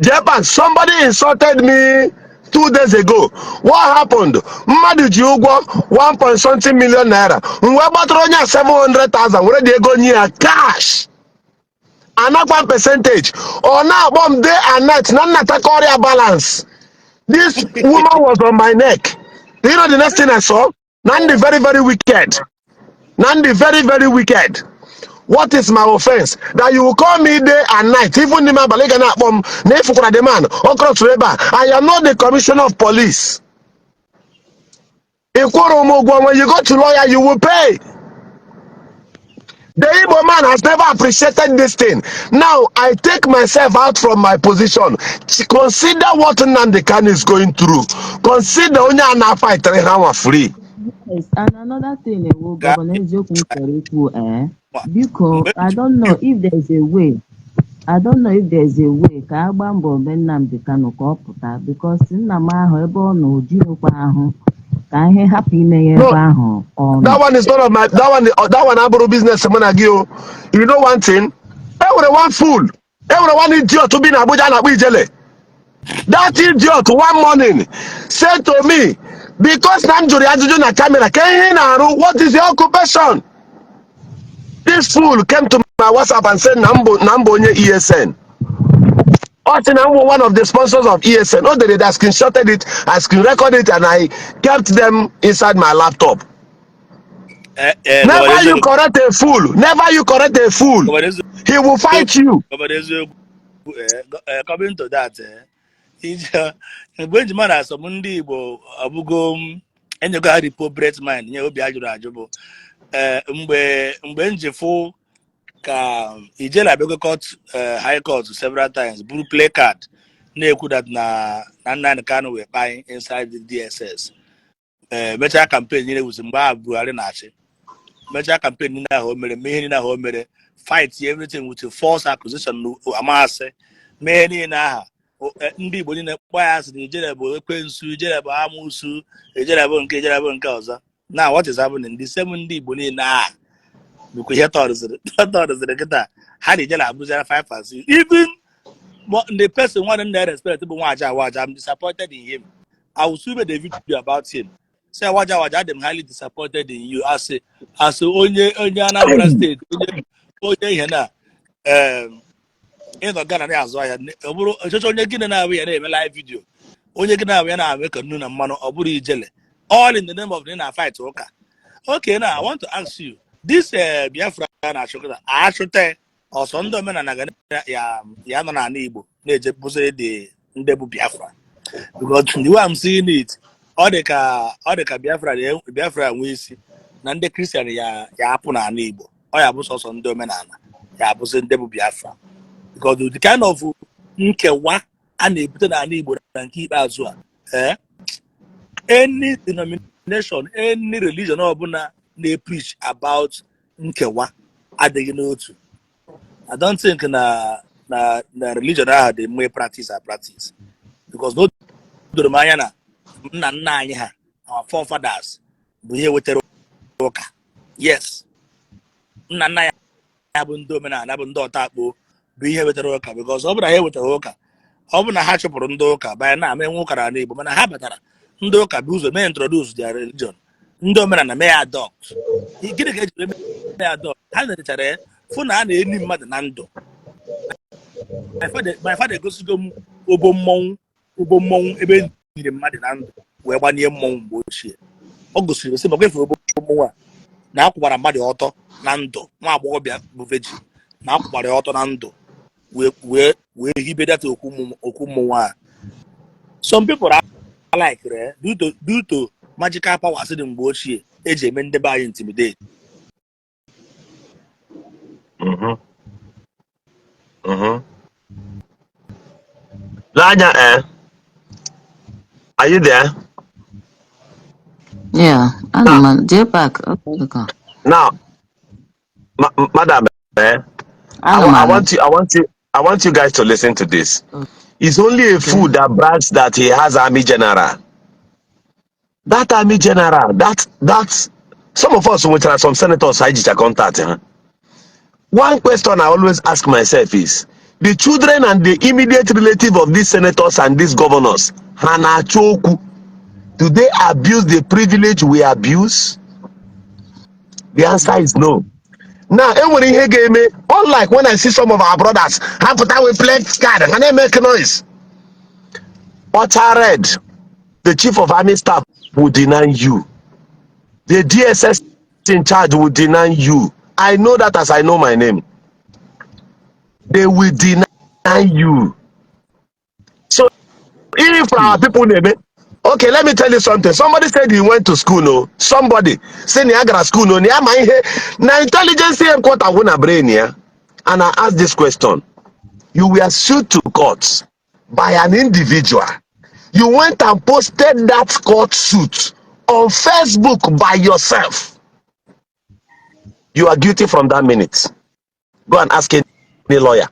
Jepak, somebody insulted me 2 days ago. What happened? Mmadụ ji ụgwọ 1 point something million naira. M wee gbatara onye a 700,000, were dị ego nye ya cash. Anakwa percentage. Ọ na-akpọ m day and night na nnataka ọrịa balance. This woman was on my neck. Do you know the next thing I saw? Nandi very, very wicked. Nandi very, very wicked. What is my offense? That you will call me day and night, even n'ime abalị ga na-akpọ m na ịfụkwara the man, ọ crossụrụ ebe a. I am not the commissioner of police. Ị kwụrụ m ụgwọ, when you go to lawyer, you will pay. The Igbo man has never appreciated this thing. Now I take myself out from my position. Consider what Nnamdi Kanu is going through. Consider onye a na-fight ha nwa free. Yes, and another thing, ewo, Ga Governor Eziokwu m chọrọ ikwu, eh, biko, mgbe I don't know if there's a way, I don't know if there's a way ka a gbaa mbọ mee Nnamdi Kanu ka ọ pụta, because nna m ahụ ebe ọ nọ ojighịkwa ahụ ka ihe hapụ ime ya No, ebe ahụ ọ nọ. That one is not of my that one abụrụ business mụ na gị o. You know one thing? E nwere one fool, e nwere one idiot bi na Abuja a na-akpọ Ijele. That idiot one morning said to me, because na m jụrụ ya ajụjụ na camera, ka ihe ị na-arụ, what is your occupation? This fool came to my WhatsApp and said na m bụ onye ESN. Ọ sị na m bụ one of the sponsors of ESN. O dere that, screenshotted it, I screen recorded it and I kept them inside my laptop. Governor Never you Eziokwu correct a fool. Never you correct a fool. Governor Eziokwu. He will fight you. Governor Eziokwu, coming to that, ije mgbe njima na asọm ndị Igbo ọbụgo m enyego ha reprobate mind nye obi ajụrụ ajụ bụ mgbe mgbe m ji fụ Ka Ijele abịago court, high court several times, buru placard na-ekwu that na Nnamdi Kanu wee kpaa inside the DSS. Mechaa campaign niile wuzi mgbe ahụ Buhari na-achị. Mechaa campaign niile ahụ o mere, mee ihe niile ahụ o mere, fight everything with a false accusation, amasị mee ihe niile aha. Ndị Igbo niile kpọọ ya asị na Ijele bụ ekwensu, Ijele bụ amụsu, Ijele bụ nke, Ijele bụ nke ọzọ. Now what is happening? The same ndị Igbo niile a bụkwa ihe tọrụziri kịta ha na Ijele abụzira 5 and 6. Even the person nwanne m na-respect bụ Nwaja Awaja, I'm disappointed in him. I will soon make a video about him. Say Waja Waja, I'm highly disappointed in you as a onye Anambra State, onye ihe na ịnọ Ghana na-azụ ahịa. Ọ bụrụ ọchọchọ onye gịnị na-abụ ya na-eme live video, onye gị na-abụ ya na-ame ka nnu na mmanụ, ọ bụrụ Ijele, all in the name of na fight ụka. Okay, now I want to ask you this: Biafra na-achụkọta achụta ọsọ, ndị omenala ga ya nọ n'ala Igbo na-eje bụziri dị ndị bụ Biafra, because the way I'm seeing it, ọ dị ka Biafra nwee isi na ndị Kristian ya apụ n'ala Igbo, ọ ya bụ sọsọ ndị omenala ya abụzi ndị bụ Biafra, because the kind of nkewa a na-ebute n'ala Igbo na nke ikpeazụ a, any denomination, any religion ọbụla na-preach about nkewa, adịghị n'otu, I don't think na religion ahụ dị mma practice a practice, because no doro m anya na nna nna anyị ha, our forefathers, bụ ihe wetara ụka. Yes, nna nna ya bụ ndị omenala, bụ ndị ọta akpo, bụ ihe wetara ụka, because ọ bụrụ na ha ewetara ụka, ọ bụ na ha chụpụrụ ndị ụka banye na ama enwe ụka n'ala Igbo. Mana ha batara, ndị ụka bụ ụzọ mee introduce their religion, ndị omenala mee ya adopt. Gịnị ka eji mee ya adopt? Ha netechara ya fụ na a na-eni mmadụ na ndụ. My father egosigo m obo mmọnwụ ebe e niri mmadụ na ndụ wee gbanye mmọnwụ mgbe ochie. Ọ gosiri m sị maka efe obo mmọnwụ a na akwụgbara mmadụ ọtọ na ndụ, nwa agbọghọbịa bụ virgin, na akwụgbara ya ọtọ na ndụ wee hibe data okwu mmụnwụ a. Some people like it due to magical powers dị mgbe ochie eji eme ndị be anyị intimidate. N'anya, Are you there? Yeah, ana m J-Park. Okay. Now, madam, Ana m I anụ. want you guys to listen to this. It's only a fool that brags that he has army general. That army general, that some of us which are some senators I just contact. Huh? One question I always ask myself is the children and the immediate relative of these senators and these governors, ha na-achọ okwu, do they abuse the privilege we abuse? The answer is no. Now, enwere ihe ga-eme, unlike when I see some of our brothers, ha pụta with play card, ha na-make noise. Ọcha red, the chief of army staff will deny you. The DSS in charge will deny you. I know that as I know my name. They will deny you. So if our people na-eme, okay, let me tell you something. Somebody said he went to school, no. Somebody say na ya gara school, no. Na ya ma ihe na intelligence headquarter wụ na brain ya. And I ask this question: you were sued to court by an individual. You went and posted that court suit on Facebook by yourself. You are guilty from that minute. Go and ask any lawyer.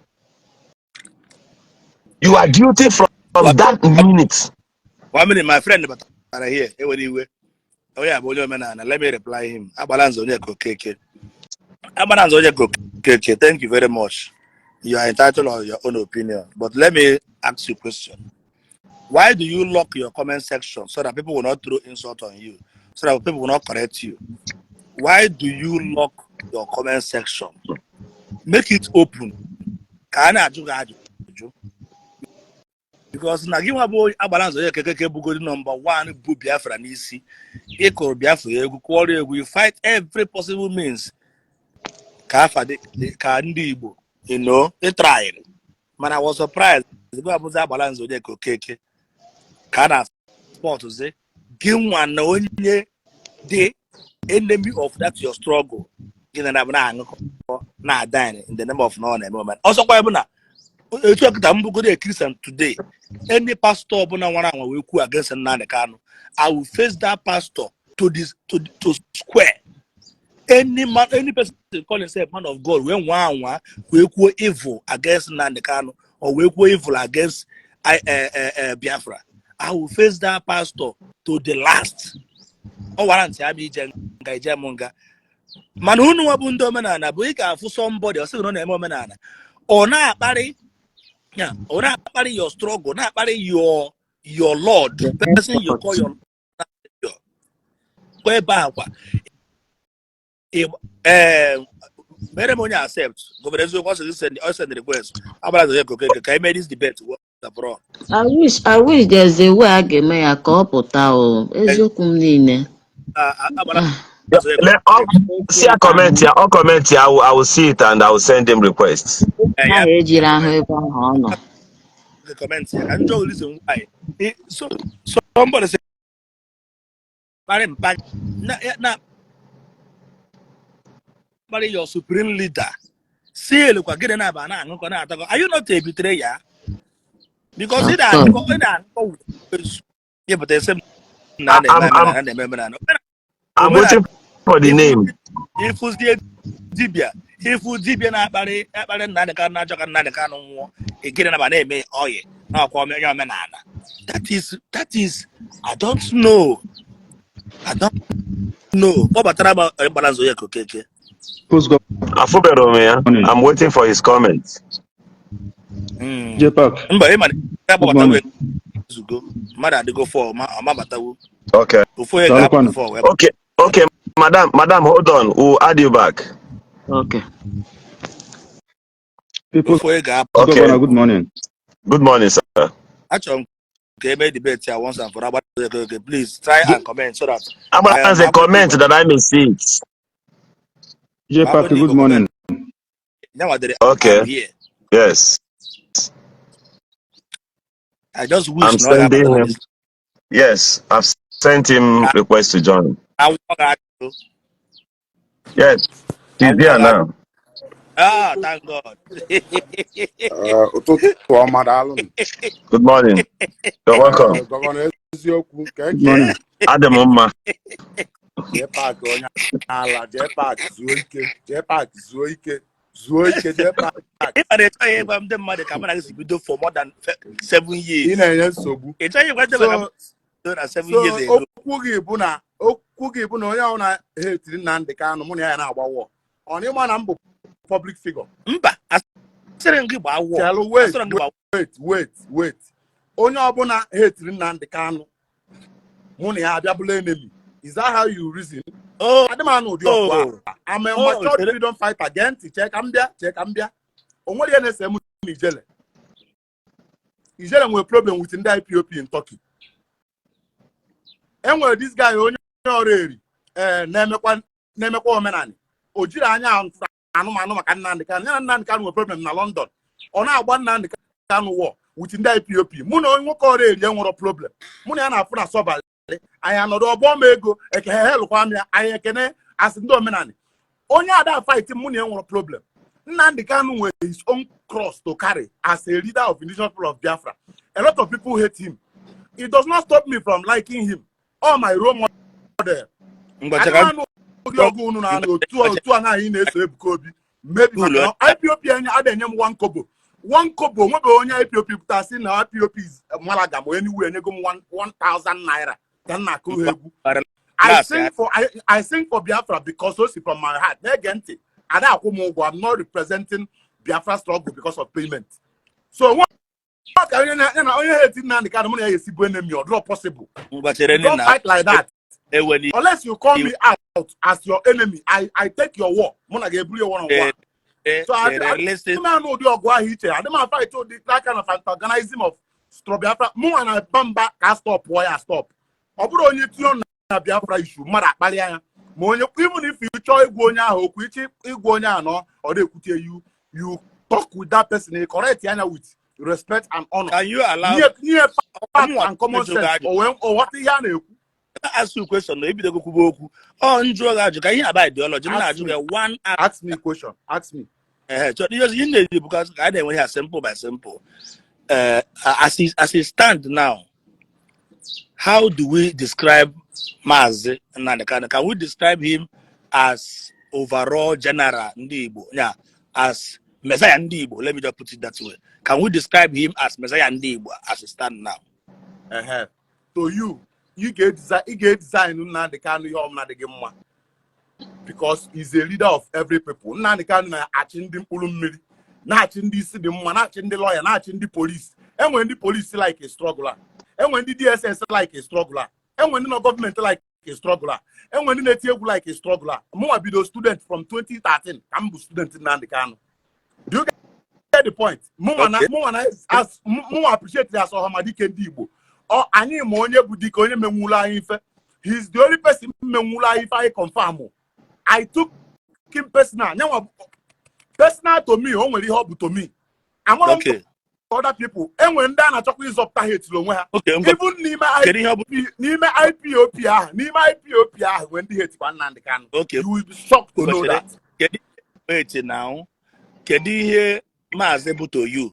You are guilty from that minute. One minute, my friend batara here. Ewere iwe, onye a bụ onye omenala. Let me reply him. Agbara nze onye ka Okeke, agbara nze onye ka Okeke, thank you very much. You are entitled on your own opinion, but let me ask you a question. Why do you lock your comment section so that people will not throw insult on you, so that people will not correct you? Why do you lock your comment section? Make it open ka a na-ajụ gị ajụjụ, because na gị nwa bụ agbara nzọ ya kekeke bugodi number one bụ Biafra n'isi, ịkụrụ Biafra egwu, kụọrọ egwu. You fight every possible means ka afa dị ka ndị Igbo, ịtraịrị. Mana I was surprised ebe abụzi agbara nzọ onye ka Okeke ka a na spọtụzi gị nwa na onye dị enemy of that your struggle, gị na na-aṅụkọ. Na-adine in the name of na ọ na-eme omenala. Ọzọkwa ya bụ na etu a kịta m bụgodo a Christian today, any pastor ọbụla nwara anwa wee kwuo against Nnamdi Kanu, I will face that pastor to this to square. Any man, any person call himself man of God wee nwa anwa wee kwuo evil against Nnamdi Kanu or wee kwuo evil against Biafra, I will face that pastor to the last. Ọ wara ntị abịa ije nga ije m nga, mana unu nwa bụ ndị omenala bụ ị ga-afụ somebody, ọ sị na ọ na-eme omenala, ọ na-akparị ya, ọ na-akparị your struggle, na-akparị your lord, the person you call your kwa ebe a kwa. Ee, mere m onye accept gọvanọ eziokwu, ọ sị gị send, ọ send request agbara gị okeke ka eme this debate abroad. I wish there's a way a ga-eme ya ka ọ pụta o, eziokwu m niile. Agbara Ah, See a comment here. All comment here. I will see it and I will send him request. Ya. Ahụ ejiri ahụ ebe ahụ ọ nọ. The comment here and Joe, reason why. So somebody say kparị mpa na kparị your supreme leader, si elekwa gịnị na-aba na-aṅụkọ na-atakọ. Are you not a betrayer? Because ị Of na-aṅụkọ, ị na-aṅụkọ ezu ịpụta ese m na a na-eme omenala, na-eme omenala. I'm waiting for the name. Ịfụzie dibịa, ịfụ dibịa na-akparị akparị Nnamdị Kanụ, na-achọ ka Nnamdị Kanụ nwụọ, gịnị naba na-eme ọyị na ọkwa onye omenala? That is, I don't know, I don't know. Kpọbatara m gbara nzọ ya ka okeke. Post Afubere m ya. morning. I'm waiting for his comment. J Park. Mba, ịma na ya Good gbabatawo morning. ezugo, mmadụ adịgo fọ ma ọmabatawo. Okay. Ofu onye ga-apụ Daalụkwanụ. fọ wee. Okay. Madam, madam, hold on. We'll add you back. Okay. People's Ofu onye ga-apụ. Okay. Governor, good morning. Good morning, sir. Achọrọ m ka eme debate ya once and for all. Okay, please try and comment so that Agbara a comment that I may see it. J Park, good morning. Nyanwa dere. Okay. I'm here. Yes. I just wish I'm na ọ ga-abata sending na him. this. Yes, I've sent him request to join. Awọ ga-ajụ. Yes, he's there now. Ah, thank God. Ụtụtụ ọma, daalụ. Good morning. You're welcome. Gọvanọ eziokwu ka Good morning. Adị m mma. Jee Park, onye ala, jee Park, zuo ike, jee Park, zuo ike, zuo ike, jee Park. Ị mara, ịchọghị ịgwa ndị mmadụ ka mụ na gị si bido for more than 7 Ị years. na-enye nsogbu. Ị chọghị ịgwa ndị mmadụ ka mụ So bido na 7 so years ago. Okwu gị bụ na onye ahụ na-etiri Nnamdị Kanụ, mụ na ya na-agba wọ, ọ na ịma na m bụ public figure. Mba, asịrị m gị gbaa wọ. Chelụ, wait. Asịrị m gị gbaa. Wait, wait, wait. Onye ọbụla hetiri Nnamdị Kanụ, mụ na ya abịabụla enemy. Is that how you reason? Oh. Adị m anụ ụdị ọgụ Oh. a. I'm a Oh, matured chere. freedom fighter. Gee ntị, chee ka m bịa, chee ka m bịa. O nwere ihe na-ese mụ na Ijele. Ijele nwere problem with ndị IPOB in Turkey. E nwere this guy, onye ọrụ eri ee na-emekwa omenani, o jiri anya anụmanụ maka Nnamdị Kanụ. Ya na Nnamdị Kanụ nwere problem na London, ọ na-agba Nnamdị Kanụ war with ndị IPOB. Mụ na onye nwoke ọrụ eri enwere problem, mụ na ya na-afụ na sọbalị anyị anọdụ ọgbọ m ego eke ha helụkwa m ya, anyị ekene asị ndị omenani. Onye ada fight, mụ na ya nwere problem. Nnamdị Kanụ nwere his own cross to carry as a leader of Indigenous People of Biafra. A lot of people hate him. It does not stop me from liking him, all my role model. Ngwa, cheka. Adịmanụ ụdị ọgụ unu na-anụ otu anaghị na-eso Ebuka Obi maybe maka Ulu. na IPOB enye ada enye m 1 kobo, 1 kobo. Nwebe onye IPOB pụta sị na IPOB is Malaga ma anywhere enyego m 1000 naira ka m na-akụ ha egwu. I Relax, sing ya. for I sing for Biafra because o si from my heart. Na-ege ntị, ada akwụ m ụgwọ. I'm not representing Biafra struggle because of payment. So nwa ka onye na ya na onye hate Nnamdị Kanụ, mụ na ya esi bụ enemy, ọ dịrọ possible. Ngwa, chere. Don't na fight like that. Eweli. Unless you call me out as your enemy, I take your war. Mụ na ga-eburu ya one on one. So I chere, listen. Adị m anụ ụdị ọgụ ahụ iche. Adị m fight ụdị that kind of antagonism of stop Biafra. Mụ nwa na ba mba ka stop pụọ ya stop. Ọ bụrụ onye tinye na Biafra issue, mmadụ akpalịa ya ma onye, even if you chọọ ịgwa onye ahụ okwu, ichi ịgwa onye ahụ nọ ọ na-ekwute, you talk with that person, you correct ya anya with respect and honor. Can you allow Nye nye fact Mụnwa and common jụrụ sense ajụjụ. o wee ọ ghọta ihe a na-ekwu. Ask you question na ebidogo kwuba okwu ọ njụọ gị ajụ ka ihe aba ideology m Ask na-ajụ me. gị one. Ask me question, ask me. Ehe, so ihe na-eji bụ ka a na-enwe ihe simple by simple. As it stand now, how do we describe Maazị Nnamdi Kanu? Can we describe him as overall general ndị Igbo, yeah, as Messiah ndị Igbo? Let me just put it that way. Can we describe him as Messiah ndị Igbo as it stand now? Ehe. To you, you ga-design, ị ga-design Nnamdi Kanu ihe ọbụla dị gị mma because he's a leader of every people. Nnamdi Kanu na-achị ndị mkpụrụ mmiri, na-achị ndị isi dị mma, na-achị ndị lawyer, na-achị ndị police. Enwere ndị police like a struggler, enwere ndị DSS like a struggler, enwere ndị nọ gọọmenti like a struggler, enwere ndị na-eti egwu like a struggler. Mụnwa bido student from 2013 ka m bụ student Nnamdi Kanu. Do you get the point? Mụnwa na Okay. mụnwa na as mụnwa appreciate ya as ọhamadike ndị Igbo. Ọ anyị ma onye bụ dike, onye menwulu anyị ife. He is the only person menwulu anyị ife anyị confirm. I took him personal. Nyanwa personal to me, o nwere ihe ọ bụ to me. Amara m other people. Enwere ndị a na-achọkwa ịzọpụta ha etiri onwe ha. Okay, ngwa. Even n'ime Kedu ihe ọ bụ? IP, n'ime IPOP ahụ, n'ime IPOP ahụ nwere ndị hatekwa Nnamdi Kanu. You will be shocked to know Kwesịrị that. Kedu, wait now, kedu ihe Maazị bụ to you?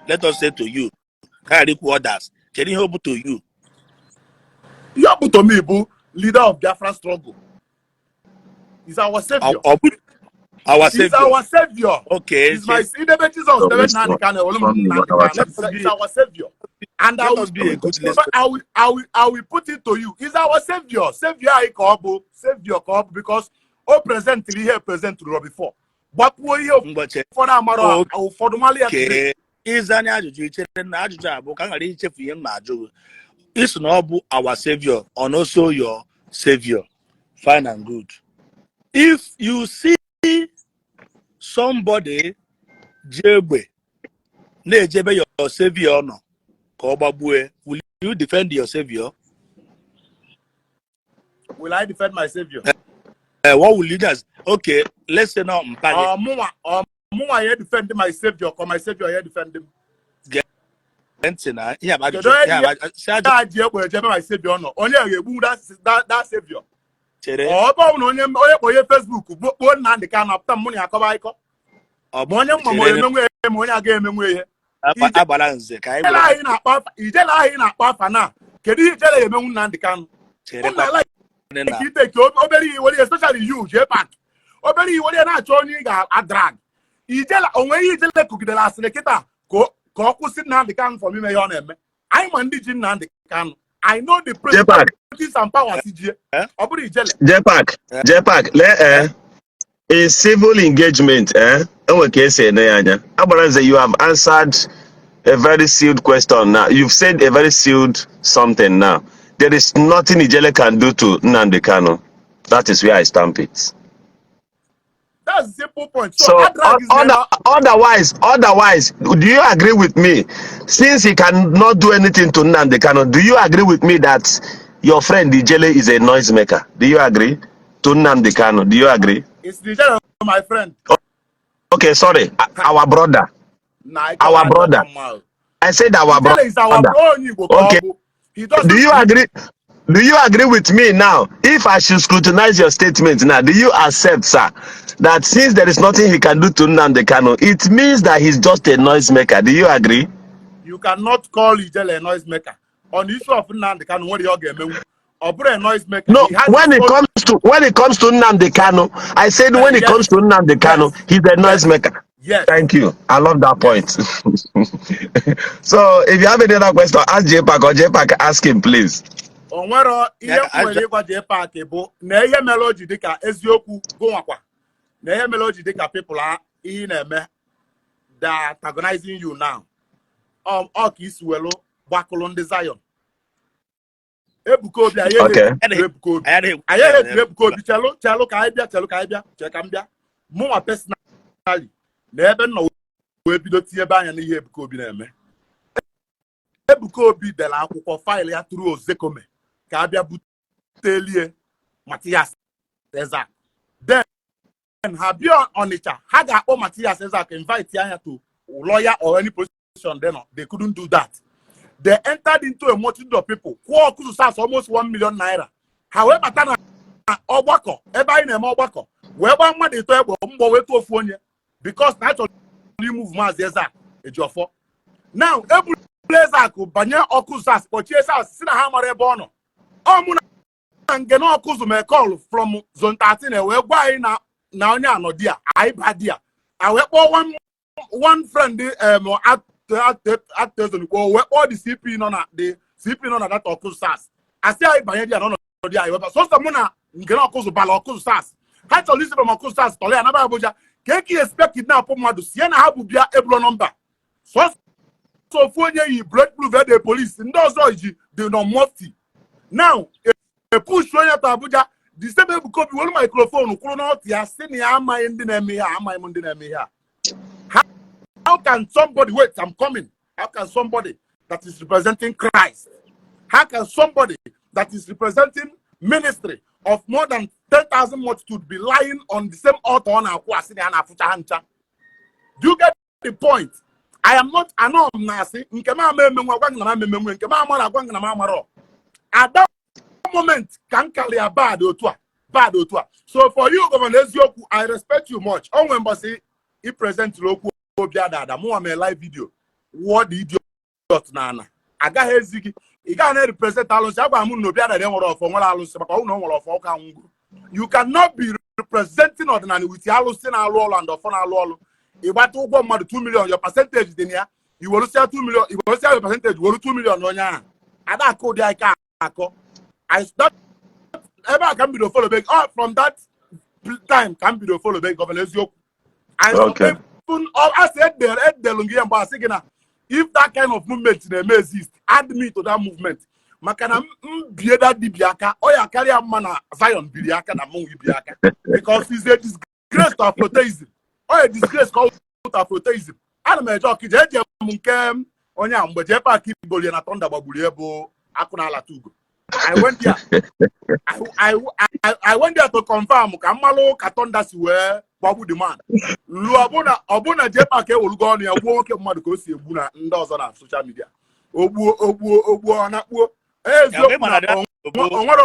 Let us say to you, ka ghara ikwu others. Kedu ihe ọ bụ to you? Ihe ọ bụ to me bụ leader of Biafra struggle. He's our savior. Ọ bụ our He's savior? Our savior. Okay. He's my idebe Jesus, So debe let's Nnamdi not Kanu, ewelu m from Nnamdi our Kanu. Let us He's be our savior. And I let will us be a good listener. I will put it to you. He's our savior. Savior anyị ka ọ bụ. Savior ka ọ bụ because o presentịrị ihe presentịrị before. Gbapuo ihe Mgbache. ụfọdụ amara, ụfọdụ mara ya today. Okay, ịza anya ajụjụ ichere na ajụjụ a bụ ka m ghara ichefu ihe m na-ajụ gị. Isi na ọ bụ our savior and also your savior, fine and good. If you see somebody ji egbe na-ejebe your savior nọ ka ọ gbagbue, will you defend your savior? Will I defend my savior? What will you do? Okay, let's say now mpa gị. Ọ mụnwa ya defend my savior ka my savior ya defend m? Gee ntị na ihe a bụ Kedu ajụjụ onye ihe a ji bụ si ajụ. Ya ji egbe ejebe my savior nọ? Onye ga-egbu that savior? Chere. Ọ bụ na onye kpọ onye Facebook kpuo Nnamdi Kanu apụta, mụ na ya akọba akụkọ. Ọ Ma onye mma ma chere. onye emenwe ihe, ma onye agaghị emenwe ihe. Agbara nze ka anyị Ijele were ahụ ị na-akpọ afa, ijele ahụ ị na-akpọ afa na kedu ihe ijele ya emenwu Nnamdi Kanu? Chere. Ụnụ ala na ka iteke obere ihe were, especially you J Park, obere ihe were na-achọ onye ị ga-adrag ijele onwe ihe. Ijele kụgidere asịrị kịta ka ọ kwụsị Nnamdi Kanu from ime ihe ọ na-eme. Anyị ma ndị ji Nnamdi Kanu. I know the J-Park, principalities and powers ji. Eh? Ọ bụrụ ijele. J-Park, Eh? J-Park, lee in civil engagement, enwe ka esi ene ya anya. Agbaranze, you have answered a very sealed question now. You've said a very sealed something now. There is nothing Ijele can do to Nnamdi Kanu. That is where I stamp it. That's the simple point. So, So adrag is otherwise, do you agree with me? Since he cannot do anything to Nnamdi Kanu, do you agree with me that your friend Ijele is a noisemaker? Do you agree? To Nnamdi Kanu, do you agree? It's the ijele my friend. Okay, sorry, our brother, Na our brother. I said our Ijele is our brother. Onye Igbo ka ọ bụ. He doesn't Do you agree? Do you agree with me now? If I should scrutinize your statement now, do you accept, sir, that since there is nothing he can do to Nnamdi Kanu, it means that he's just a noisemaker? Do you agree? You cannot call Ijele a noisemaker. On the issue of Nnamdi Kanu, nwere ihe ọ ga-emenwu. Ọ bụrụ a noisemaker. No, He has when his it own comes to when it comes to Nnamdi Kanu, I said when it comes to Nnamdi Kanu, he's a noisemaker. Yes. Thank you. I love that point. So if you have any other question, ask JPAC or JPAC, ask him, please. O nwero ihe Ya m nwere ịgwa J Park bụ na ihe mere o ji dịka eziokwu gụnwakwa na ihe mere o ji dịka people a ihe ị na-eme, they are antagonizing you now. Ọ ka isi welu gbakụlụ ndị Zion, Ebuka Obi anyị ehetiri Ebuka Obi. Anyị Anyị ehetiri Ebuka Obi. Chelụ, chelụ ka anyị bịa, chelụ ka anyị bịa, chee ka m bịa. Mụnwa personally na ebe m nọ wee bido tinyebe anya n'ihe Ebuka Obi na-eme, Ebuka Obi dere akwụkwọ file ya tụrụ Ozekhome ka a bịa butelie Matias Ezeaku. Then ha bịa Ọnịcha, ha ga-akpọ Matias Ezeaku, invite anya to lawyer or any position they nọ. They couldn't do that. They entered into a multitude of people, kwụọ Ọkụzụ SARS almost ₦1 million. Ha wee bata na ọgbakọ ebe anyị na-eme ọgbakọ, wee gbaa mmadụ ịtọ egbe mgbọ, wee tụọ ofu onye, because na achọrọ imove Maazị Ezeakụ Ejiofor. Now eburu Ezeakụ banye Ọkụzụ SARS, kpọchie SARS, si na ha mara ebe ọ nọ. Ọ mụ na Ngene Ọkụzụ mee call from Zone 13, wee gwa anyị na onye anọ di ya, anyị ba di ya, a wee kpọọ one friend atezonukpo, wee kpọọ the CP nọ na the CP nọ na that Ọkụzụ SARS, asị anyị banye di ya n'ọnọdụ ya. Anyị wee sọsọ mụ na Ngene Ọkụzụ bala Ọkụzụ SARS. Ha chọrọ isi from Ọkụzụ SARS tọrọ ya naba Abuja ka eke expect kidnap mmadụ sie na ha bụ bịa ebulo nọmba. Sọsọ ofu onye yi bulletproof ede police, ndị ọzọ ji dị nọ mufti. Now epush onye to Abuja. The same Ebuka Obi were microphone kwụrụ n'ọtụ ya, sị na ya amaghị ndị na-eme ihe a, amaghị m ndị na-eme ihe a. How can somebody, wait, I'm coming. How can somebody that is representing Christ, how can somebody that is representing ministry of more than 10,000 multitude be lying on the same altar ọ na-akwụ, asị na ya na-afụcha ha ncha? Do you get the point? I am not anọ m na-asị nke m ama emenwe, agwa gị na m ama emenwe, nke m amara, agwa gị na m amarọ. At that moment ka m karịa ya bad otu a, bad otu a. So for you, Governor Eziokwu, I respect you much. O nwere mbọsị i presentịrị okwu obi adada, mụnwa mee live video wụọ the idiot na ana agaghị ezi gị, ị gaghị na-represent alụsị. Agwara m na obi adada nwere ọfọ, nwere alụsị, maka ọ na o nwere ọfọ ụka nwụgo. You cannot be representing ọdịnala with alụsị na-alụ ọlụ and ọfọ na-alụ ọlụ. Ịgbata ụgwọ mmadụ 2 million, your percentage dị na ya, iwerụsịa 2 million, iwerụsịa your percentage, were 2 million onye ahụ ada akụ ụdị aka akọ. Ebe a ka m bido follow be oh, from that time ka m bido follow be Governor Eziokwu. I even asị edere edelu gị ya mgbe asị gị na if that kind of movement na-eme exist, add me to that movement, maka na m bie that dibia aka, ọ ya karịa mma na Zion biri aka na mụ ibi aka, because it's a disgrace to Afrotheism. Ọ ya disgrace ka ọ to Afrotheism. Ana m eje Ọkịja, eje m nke onye a mgbe jee paakị Ibolie na Thunder gbagburu ya bụ akụ na alata ugo. I went there. I went there to confirm ka mmalụ ka Thunder si wee gbagbu the man. Luo ọbụna jee paakị ewolugo ọnụ ya gbuo nwoke mmadụ ka o si egbu na ndị ọzọ na social media. Ogbuo, ogbuo, ogbuo, ọ na-akpuo. Eziokwu na onwere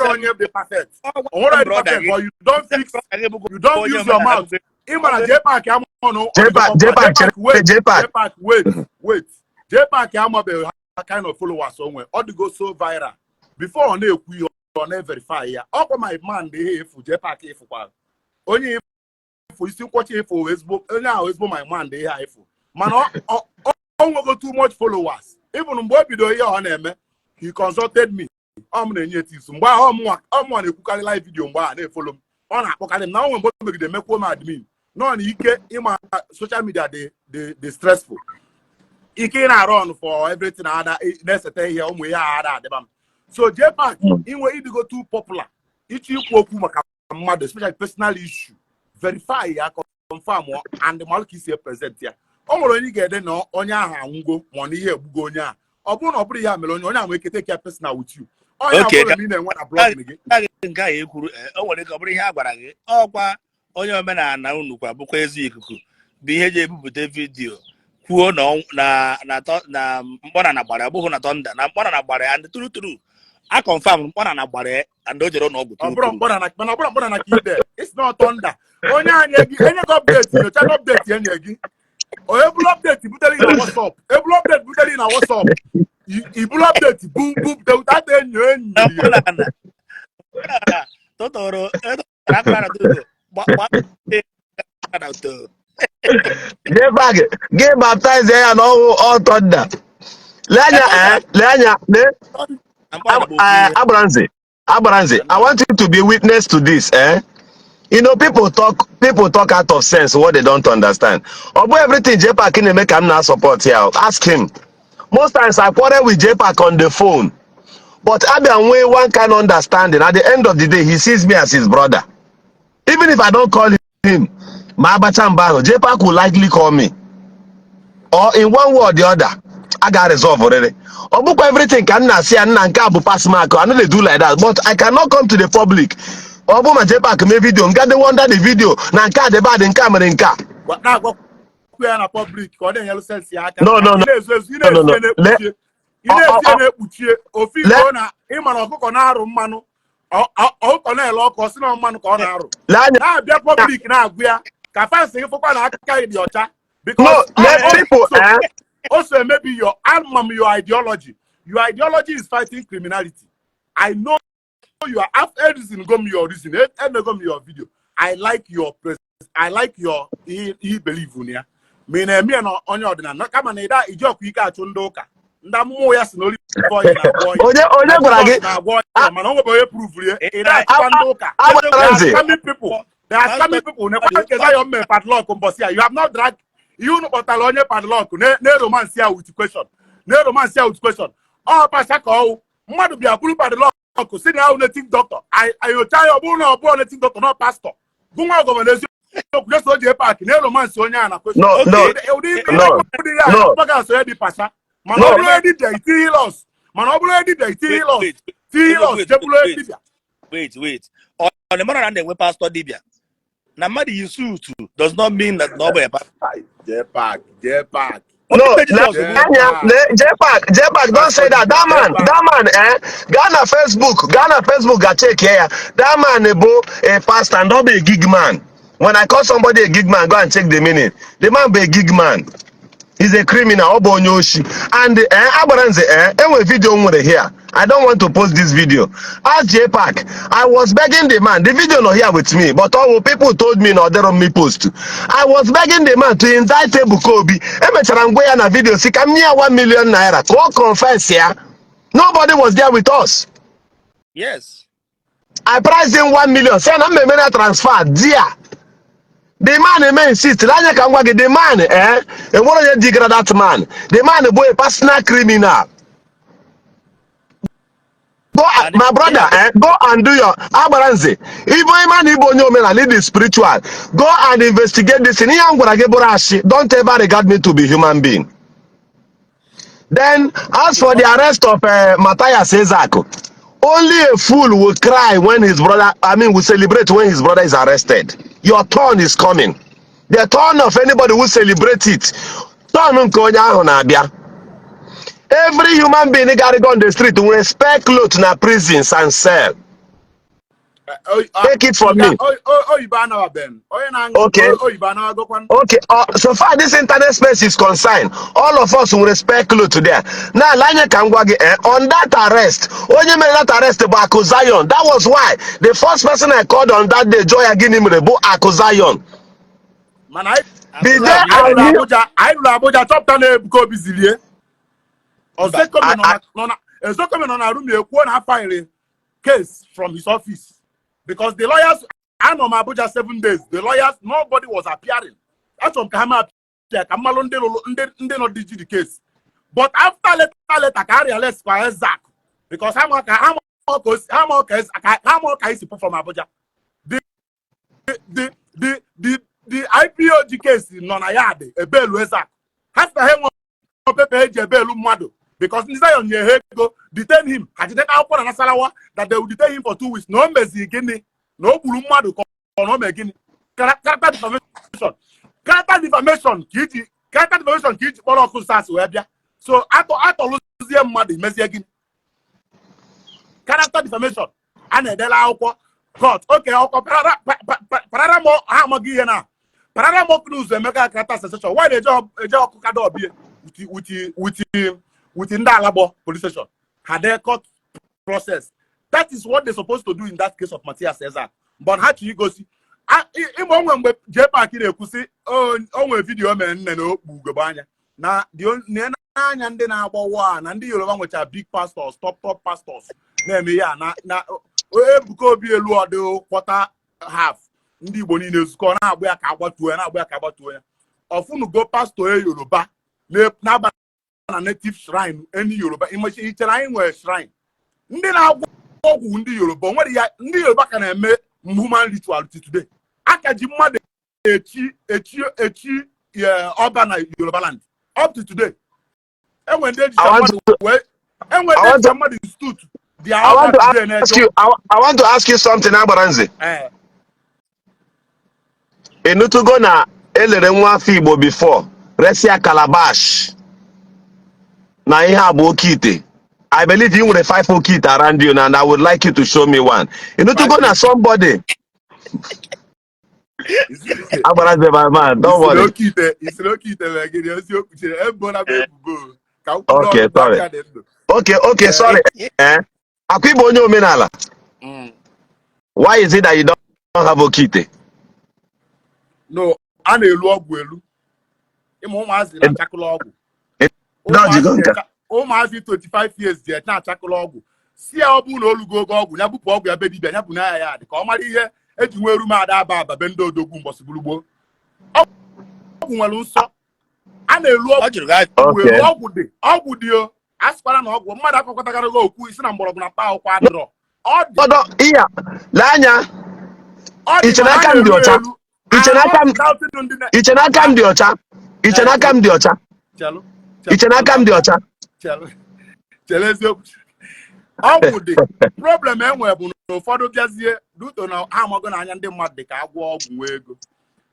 onye dị perfect, onwere onye dị perfect, but you don't use your mouth. Ị mara jee paakị ama na J-Park, wait. J-Park. J-Park, wait, wait. J-Park amabeghị ha kind of followers o nwere. Ọ dịgo so viral before ọ na-ekwu ihe, ọ na-everify ya. Ọkwa my man dị ihe efu J-Park ịfụkwara onye efu isi nkwọcha efu ezigbo onye ahụ, ezigbo my man dị ihe a efu, mana ọ nwego too much followers. Even mgbe o bido ihe ọ na-eme, he consulted me. Ọ m na-enye tips mgbe ahụ. Ọmụnwa na-ekwukarị live video mgbe ahụ na-efollow m, ọ na-akpọkarị m na o nwere mgbe o megide mekwuo m admin nọ na ike ịma social media dị stressful, ike ị na-arụ on for everything, ada na-esete ihe ụmụ ihe a ada adịba m. So JPAC, inwe ịdịgo too popular, ịchọ ikwu okwu maka mmadụ, especially personal issue, verify ya, confirm and malụ ka isi present ya. O nwere onye ị ga-ede na onye ahụ anwụgo, ma ọ na ihe egbugo onye ahụ, ọ bụrụ na ọ bụrụ ya mere onye ahụ nwere ike take ya personal with you. Onye Okay, abụrụ na ị na-enwe na blog gị. Nke a ekwuru, o nwere ike ọ bụrụ ihe a gwara gị. Ọkwa onye omenala unu kwa bụkwa ezi ikuku bụ ihe ji ebupụta video kwuo na na mkpọna gbara, ọ bụghị na thunder, na mkpọna gbara ya, and true true, a confirm mkpọna gbara ya, and o jere ụlọ ọgwụ. Ọ True bụrụ true. mkpọna na, mana ọ bụrụ mkpọna na ka ide, it's not thunder. Onye anyị gị enye gị update, nyocha gị update enye gị. O ebulu update butere gị na WhatsApp, ebulu update butere gị na WhatsApp, ibulu update bu bupute without enyo enyo. Na mkpọna tụtụrụ akara tụtụ gba na to. J-Park gị baptize ya na ọwụ all thunder. Lee anya, lee anya, lee. Na mkpọna bụ ofu ihe. Abranzi, Abranzi, I want you to be witness to this, eh? You know, people talk out of sense what they don't understand. Ọ bụ everything J-Park na-eme ka m na-support ya. Ask him. Most times I quarrel with J-Park on the phone. But Abia nwee one kind of understanding. At the end of the day, he sees me as his brother. Even if I don't call him, ma abacha mba ahụ, J-Park will likely call me. Or in one way or the other, I got resolve already. Ọ bụkwa everything ka m na-asị ya, nna, nke a bụ pass mark. I no dey do like that. But I cannot come to the public. Ọ bụ ma J-Park mee video, nga dey wonder the video na nke a dị bad, nke a mere nke a. Na-agwakwa ya na public ka ọ na-enyelu sense ya aka. No. Ị na-ezu ezu, ị No, no, na-esi no. ya na-ekpuchie, ị na-esi ya na-ekpuchie ofu Le igbo na ịma na ọkụkọ na-arụ mmanụ, ọkụkọ na-ele ọkụ, ọ sị na mmanụ ka ọ na-arụ. Lee anya. Na-abịa public na-agụ ya ka fans gị fụkwa na aka gị dị ọcha No, because let people eh also maybe your amam, your ideology, your ideology is fighting criminality. I know you are after reason go me your reason, go me your video. I like your presence, I like your he believe in ya, ma ị na-eme ya na onye ọdịnala, kama na ịda iji ọkụ ike achụ ndị ụka, ndị amụma ya si na olive oil na-agwọ ọya Onye onye na gwara Jizọs gị? na-agwọ ọya, mana o nwebe onye pruvuru ya. Ị na-achụkwa ndị ụka. Agbara They are nze. scamming people. They are scamming people. Nekwa nke Zion mere padlock mbọsị ya. You have not drag ihe unu kpọtara onye padlock na romance ya with question, na romance ya with question. Ọ pasha ka ọwụ mmadụ bịa buru padlock si na ya native doctor, anyocha ya, ọ bụrụ na ọ bụrụ native doctor, na pastor gụnwa governor eziokwu jeso ji park na romance onye a na question. No. Ụdị No. ụdị ya No. akpọga so ya dị pasha, mana No. ọ bụrụ onye dibịa itinye los, mana ọ bụrụ onye dibịa itinye los Wait, tinye los wait, jebụrụ onye wait. dibịa. Wait, wait, ọ na mara na na-enwe pastor dibịa na mmadụ yi suit does not mean that na ọ bụ ya pastor. Jee park, jee park. No, Onye Jizọs le bụ anya, le J-Park, J-Park, don't say that. That man, that man, eh? Gaa na Facebook, gaa na Facebook, ga check ya. That man bụ a pastor and ọ bụ a gig man. When I call somebody a gig man, go and check the meaning. The man bụ a gig man. He's a criminal, ọ bụ onye oshi. And agbara nze, enwe video m nwere here. I don't want to post this video. Ask J-Park. I was begging the man. The video not here with me, but all people told me na ọ dịrọ me post. I was begging the man to indict Ebuka Obi. Emechara m gwa ya na video si ka m nye ya 1 million naira ka ọ confess ya. Nobody was there with us. I priced him 1 million. Say na m emere transfer there. The man eme insist. Anya ka m gwa gị, the man, enwere onye digara that man. The man bụ a personal criminal. Go And my brother, go and do your agbara nze. Ibo ịma na ịbụ onye omenala, ịdị spiritual. Go and investigate this thing. Ihe m gwara gị bụrụ asị. Don't ever regard me to be human being. Then, as for the arrest of Matthias Ezeaku, only a fool will cry when his brother, I mean, will celebrate when his brother is arrested. Your turn is coming. The turn of anybody who celebrate it. Turn nke onye ahụ na-abịa. Every human being gotta go on the street will spare clothes na prisons and sell. Take it from me. Oyibo anababen onye na-aṅụ oyibo anabagokwan. Okay, so far this internet space is concerned, all of us will respect clothes there. Now, anya ka m gwa gị, on that arrest, onye mere that arrest bụ Akụ Zion. That was why the first person I called on that day, Joya gịnị mere, bụ Akụ Zion. Mana anyị The day anyị I ruru knew, Abuja, anyị ruru Abuja, chọpụta na Ebuka Obi zilie Ozekome nọ na Ozekome nọ na room ekwuo na file case from his office because the lawyers, anọ m Abuja 7 days, the lawyers, nobody was appearing. Achọrọ m ka ha ma appear ka mmalụ ndị lụrụ ndị nọ diji the case, but after later later ka a realize kwa Ezak because ha ma ka ha ma ka o si ha ma ka esi pụ from Abuja. The IPOG case nọ na yard ebelu Ezak, ha sị na ha enwe paper eji ebelu mmadụ because ndị Zion nye ha ego detain him. Ha jideta akwụkwọ na Nasarawa that they will detain him for 2 weeks, na o mezi gịnị, na o gburu mmadụ, ka ọ na o mee gịnị? Character defamation, character defamation ka iji, character defamation ka iji kpọrọ ọkụ SARS wee bịa. So atọ atọlụzie mmadụ, imezie gịnị? Character defamation a na-edela akwụkwọ court oke ọkọ parara m, ha amaghị ihe na parara m news emeka character sensation. Why na-eje eje ọkụ kada ọbie with ndị Alabọ police station ha dee court process? That is what they supposed to do in that case of Matthias Ezak, but ha chọ igosi ịma onwe mgbe J-Park na-ekwusị onwe video mere nne na okpu ugogbe anya na n'anya ndị na-agbawa na ndị Yoruba nwecha big pastors, top top pastors na-eme ya na Ebuka Obi elu ọdụ quarter half ndị Igbo niile zukọ na-agba ya ka agbatuo ya, na-agba ya ka agbatuo ya. Ọfụnugo pastor e Yoruba na-aba na native shrine any Yoruba imechi ichere anyị nwere shrine ndị na-agwọ ọgwụ ndị Yoruba nwere ya. Ndị Yoruba ka na-eme human ritual till today. Aka ji mmadụ echi echi echi ọba na Yoruba land up to today. Enwe ndị ejicha mmadụ wee enwe ndị ejicha mmadụ institute. I want to ask you, I want to ask you something, Agbaranze. Enutugo na Elere nwa afọ Igbo before, resịa calabash na ihe a bụ oke ite. I believe you nwere five oke ite around you now, and I would like you to show me one. Ịnụtụgo na somebody agbara my man, don't Isiri worry. oke ite, isiri oke ite mee gịnị? Eziokwu, chere, ebola m ebubo ka m kwuru. Okay, Ọnụ sorry. aka dị ndụ. Okay, sorry. Eh? Akwa ịbụ onye omenala. Why is it that you don't have oke ite? No, a na-elu ọgwụ elu. Ịma ụmụazị na-achakụla ọgwụ. Dọjigo Ụmụazị nka. Ụmụazị 25 years ji na-achakụla ọgwụ. Si ya, ọ bụrụ na olugo oge ọgwụ ya, bupụ ọgwụ ya be dibịa ya bụ n'anya ya dị ka ọ mara ihe eji nwee rume ada aba aba be ndị odogwu mbọsị gburugboo. Ọgwụ nwere nsọ, a na-elu Ọ ọgwụ jụrụ gị. elu. Ọgwụ dị, ọgwụ dị. O a sịkwara na ọgwụ mmadụ akọkọtagara gị okwu isi na mgbọrọgwụ na mkpa akwụkwọ adịrọ. Ọ dị. Ọdọ ihe a, lee anya. Ọ dị. Iche Mana n'aka a m dị na-elu ọcha. elu. Iche n'aka m Doubting ndị na- Iche n'aka m dị ọcha. Iche n'aka m dị ọcha. Chelụ. Iche n'aka m dị ọcha. Chelụ, chere, eziokwu, ọgwụ dị. Problem enwe bụ na ụfọdụ bịazie duto na ha amago n'anya ndị mmadụ dị ka agwọ ọgwụ nwee ego,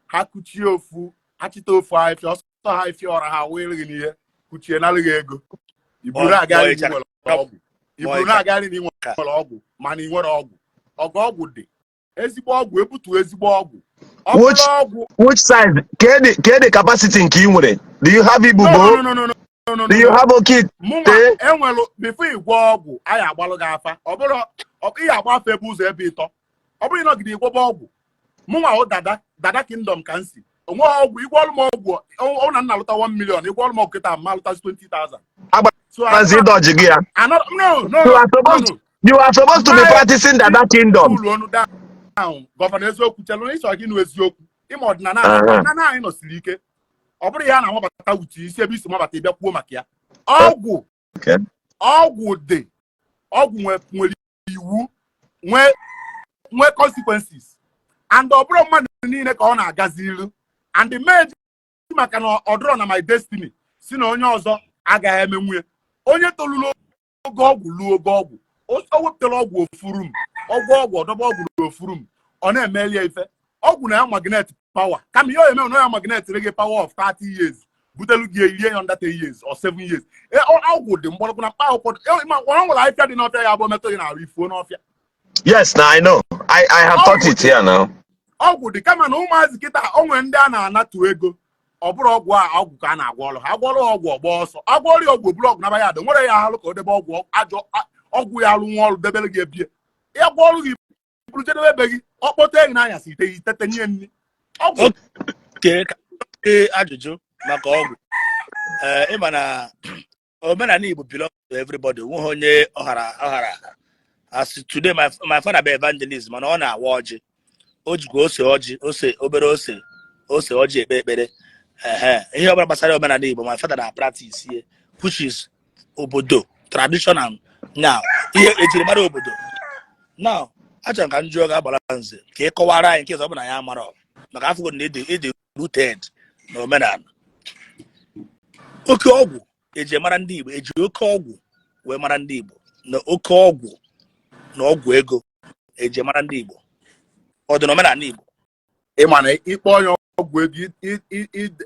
ha kuchie ofu, ha chite ofu ahịfịa ọsọ, ha ahịfịa ọra, ha wee gị n'ihe kuchie narị gị ego, iburu na-agagharị na ị nwere ọgwụ, iburu na-agagharị na ị nwere ọgwụ, mana ị nwere ọgwụ. Ọgụ ọgwụ dị, ezigbo ọgwụ ebutu, ezigbo ọgwụ ọ bụrụ ọgwụ. Which size? Kee the capacity nke ị nwere? Do you have No. ibubo? No. Do you No. have oke Mụnwa ite? enwelu. Before ịgwọ ọgwụ, anyị agbalụ gị afa. Ọ bụrụ ị agba afa ebe ụzọ ebe ịtọ, ọ bụrụ ịnọgide ịgwọba ọgwụ. Mụnwa hụ dada dada kingdom ka m si onwe ọgwụ. Ịgwọ ọrụ m ọgwụ, ọ na nna lụta 1 million, ịgwọ ọrụ m ọgwụ kịta, ma lụta 20,000. So Agbazi dọji gị ya. No. You No. are supposed No. You are supposed to be practicing Dada kingdom. Cool onu down, Governor. Eziokwu, chelụ na ịchọ gị nụ eziokwu. Ịma ọdịnala ọdịnala anyị nọsiri ike. Ọ bụrụ ya na-amabata wuchi isi ebe isi mabata, ịbịa kwuo maka ya ọgwụ. Ọgwụ dị, ọgwụ nwere iwu, nwee consequences, and ọ bụrụ mmadụ niile ka ọ na-agazi ilu and meji maka na ọ dụrọ na my destiny si na onye ọzọ agaghị eme nwunye. Onye tolulu oge ọgwụ luo oge ọgwụ, o wepụtara ọgwụ ofuru m, ọgwụ ọgwụ ọdọba ọgwụ n'ofuru m, ọ na-emeli ya ife ọgwụ na ya magnet power. Kama ihe ọ eme na ya magnet gị power of 30 years, butelu gị erie ya under 10 years or 7 years. Ọgwụ dị, mgbọrọgwụ na mkpa akwụkwọ dị. Ma ọ nwere ahịfịa dị n'ọfịa ya bụ metụ gị n'arụ ifuo n'ọfịa. Yes, now I know. I have taught it here now. Ọgwụ dị, kama na ụmụazị kịta, o nwere ndị a na-anatụ ego. Ọ bụrụ ọgwụ a, ọgwụ ka a na-agwọ ọrụ ha, agwọrọ ha ọgwụ, ọgba ọsọ. Agwọrọ ya ọgwụ, oburu ọgwụ naba ya adị nwere ya alụ ka o debe ọgwụ ajọ ọgwụ ya alụ nwa ọrụ debere gị ebie ya gwọ ọrụ gị buru jedebe ebe gị, ọ kpọta gị n'anyasị ite itete nye nri ọgwụ. Kee ka ee, ajụjụ maka ọgwụ. Ee, ịma na omenala Igbo belong to everybody. Onweghị onye ọhara ọhara. As today, my father bụ evangelist, mana ọ na-awa ọjị, o jikwa ose ọjị, ose obere ose, ose ọjị ekpe ekpere. Ehe, ihe ọbụla gbasara omenala Igbo, my father na practice ihe which is obodo traditional now, ihe ejiri mara obodo now. Achọrọ m ka m jụọ gị, agbara nze, ka ị kọwara anyị nke ọ bụ na ya mara maka afọ na ịdị rooted na omenala. Oke ọgwụ eji mara ndị Igbo, eji oke ọgwụ wee mara ndị Igbo, na oke ọgwụ na ọgwụ ego eji mara ndị Igbo, ọ dị n'omenala Igbo? Ịma na ịkpọ onye ọgwụ ego,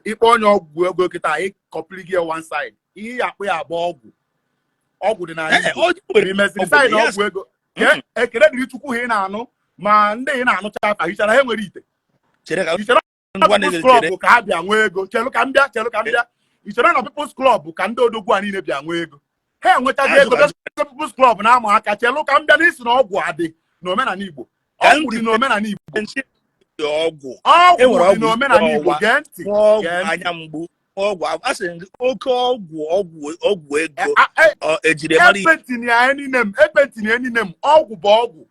ịkpọ onye ọgwụ ego kịta, ịkọpịrị gị one side, ihe ya akpụ ya abụọ. Ọgwụ, ọgwụ dị n'ala Igbo. Ọ nwere Ma imesịrị ọgwụ side dị, yes. ọgwụ ego. Ekele dịrị Chukwu, ha ị na-anụ ma ndị ị na-anụcha afa hichara ha nwere ite. Chere ka Ichere na ngwa People's na Club chere ka ha bịa nwee ego. Chelu ka m bịa, chelu ka m bịa. Ichere na People's Club ka ndị odogwu a niile bịa nwee ego, ha enwetago ego Ajụ bịa People's Club na-ama aka. Chelu ka m bịa n'isi na ọgwụ adị n'omenala Igbo. Ka Ọgwụ dị n'omenala Igbo. Nchi dị ọgwụ. Ọgwụ E nwere dị ọgwụ n'omenala Igbo. ọwa. Gee ntị. Ọgwụ Gee ntị. anya mgbu, ọgwụ a sị gị, oke ọgwụ, ọgwụ, ọgwụ ego ọ ejiri mara Igbo. Epentinye ya niile m, epentinye ya niile m. Ọgwụ bụ ọgwụ,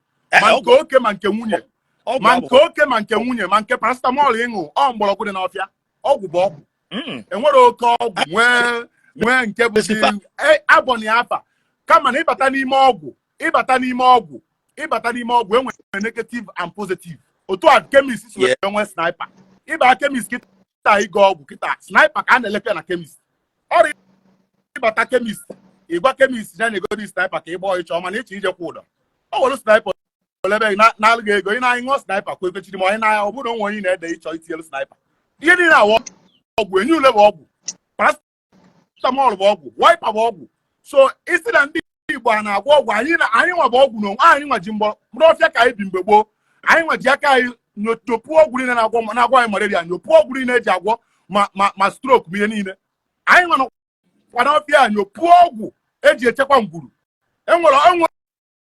ma nke oke ma nke nwunye, ọgwụ ma abụ nke oke ma nke nwunye, ma nke paracetamol ịṅụ, ọ mgbọrọgwụ dị n'ọfịa. Ọgwụ bụ ọgwụ. Enwere oke ọgwụ, nwee nke bụ Lucifer. Abọni afa. Kama na ịbata n'ime ọgwụ, ịbata n'ime ọgwụ, ịbata n'ime ọgwụ, enwere negative and positive. Otu a chemist si wee nwee sniper. Ịba chemist kịta ịgo ọgwụ kịta, sniper ka a na-elekwa na chemist. Ọrịa ịbata chemist, ịgwa chemist ya na-egodi sniper ka ịgba ịchọ, mana ịchọ ije kwụ ụdọ, ọ were sniper olebe gị na-alụ gị ego. Ị na-ṅụọ sniper kwa ekwechiri, ma onye na ọ bụrụ na onwe onye na-ede ịchọ itinyelu sniper. Ihe niile awụ ọgwụ. Enye ule bụ ọgwụ, paracetamol bụ ọgwụ, wiper bụ ọgwụ. So isi na ndị Igbo a na-agwọ ọgwụ, anyị na anyị nwa bụ ọgwụ n'onwe anyị. Nwa ji mgbọrọ ọfịa ka anyị bi mgbe gboo. Anyị nwa ji aka anyị nyopuo ọgwụ niile na-agwọ anyị malaria, nyopuo ọgwụ niile eji agwọ ma stroke, ma ihe niile. Anyị nwa nọkwa n'ọfịa nyopuo ọgwụ eji echekwa ngwuru.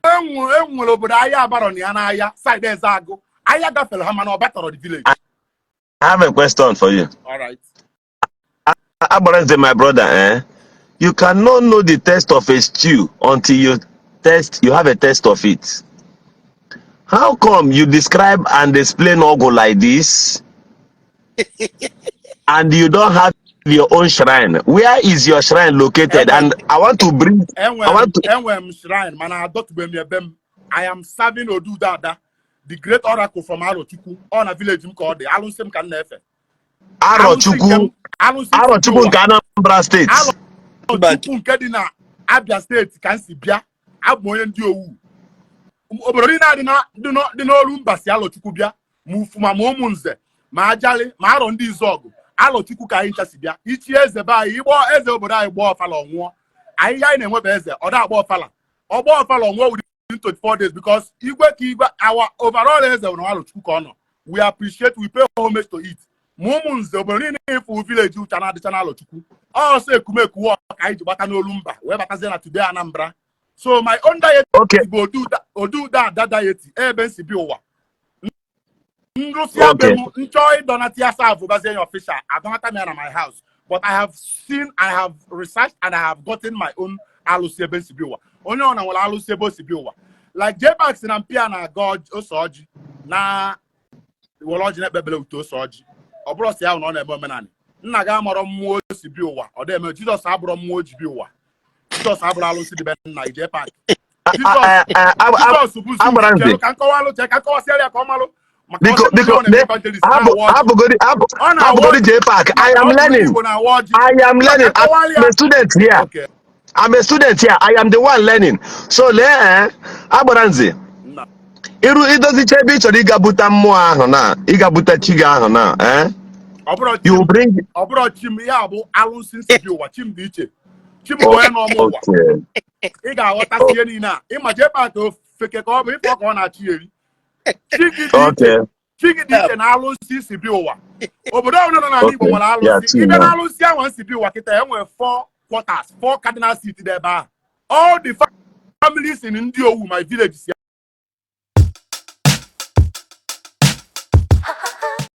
Enwere obodo ahịa abarọ na ya n'ahịa side eze agụ ahịa gafere ha, mana ọ batọrọ the village. I have a question for you. All right. Agbaranze, my brother, eh? You cannot know the taste of a stew until you have a taste of it. How come you describe and explain ọgwụ like this and you don't have your own shrine? Where is your shrine located? And I want to bring, I Enwere m want to, enwere m shrine, mana adọtụbeghị m ebe m. I am serving Odudu Ada, the great oracle from Arochukwu. Ọ na village m ka ọ dị. Alụsị m ka m na-efe. Alụsị nke m. Arochukwu, Alụsị si Arochukwu ụwa. nke Anambra State. Arochukwu nke dị na Abia Steeti ka m si bịa. Abụ m onye ndị Owu. Obodo niile a dị n'olu mba si Alọchukwu bịa, ma Ufuma, ma Ụmụnze, ma Ajali, ma Arọ ndị Izọgụ. Alọchukwu ka anyị ncha si bịa. Ichi eze be anyị, ịgbọ eze obodo anyị gbaa ọfala, ọnwụọ. Anyị ihe anyị na-enwebe eze ọ da agba ọfala, ọgba ọfala, ọnwụọ within 24 days, because igwe ka igwe, our overall eze nwere Alọchukwu ka ọ nọ. We appreciate, we pay homage to it. Ma Ụmụnze, obodo niile ịfụ village ucha na-adịcha n'Alọchukwu. Ọsọ ekumeku wọ ka anyị ji gbata n'olu mba wee batazie na today Anambra. So my own deity bụ Odudu Ada deity, ebe m si bi ụwa. Nrụsị abe m nchọ ịdọnata ya serve bazie ya official, adọnata m ya na my house. But I have seen, I have researched and I have gotten my own alụsị ebe m si bi ụwa. Onye ọ na nwere alụsị ebe o si bi ụwa. Like JPAC si na mpịa na-aga ose ọjị na were ọjị na-ekpebele ute ose ọjị. Ọ bụrụ si ahụ na ọ na-eme omenala, nna gị amarọ mmụọ o si bi ụwa. Ọ dị eme Jizọs abụrọ mmụọ o ji bi ụwa. Jizọs abụrụ alụsị dị be nna ije pak. Jizọs Jizọs bụ Zeus. Agbaranze. Chelụ ka nkọwalụ, chee ka nkọwasịara ya ka ọ malụ maka Biko, ọ sị na biko, ọ na-eme evangelist hapụ na-awa ọjị. Hapụgodi, hapụ Ọ na-awa hapụgodi ọjị. JPAC. I am Ọ bụrụ learning. Igbo na-awa ọjị. I am learning. Kọwalụ I'm ya. a student here. Okay. I'm a student here. I am the one learning. So lee, Agbaranze, Nna. iru idozicha ebe ị chọrọ ịga buta mmụọ ahụ na ịga buta chi gị ahụ na Ọ bụrụ chi you m. will bring Ọ bụrụ chi m, ihe a bụ alụsị nsi bi ụwa. Chi m dị iche. Chi m bụ onye n'ọmụ ụwa. Ị ga-aghọtasị ihe niile a ịma. JPAC ofeke ka ọ bụ ịfọ ka ọ na-achị eri. Chi gị dị iche. Chi gị dị iche na alụsị si bi ụwa. Obodo ọbụla nọ n'ala Igbo nwere alụsị. Chi ịbịa na. Na alụsị ahụ nsi bi ụwa kịta, enwere four quarters, four cardinal seat dị ebe ahụ. All the families in ndị Owu, my village, si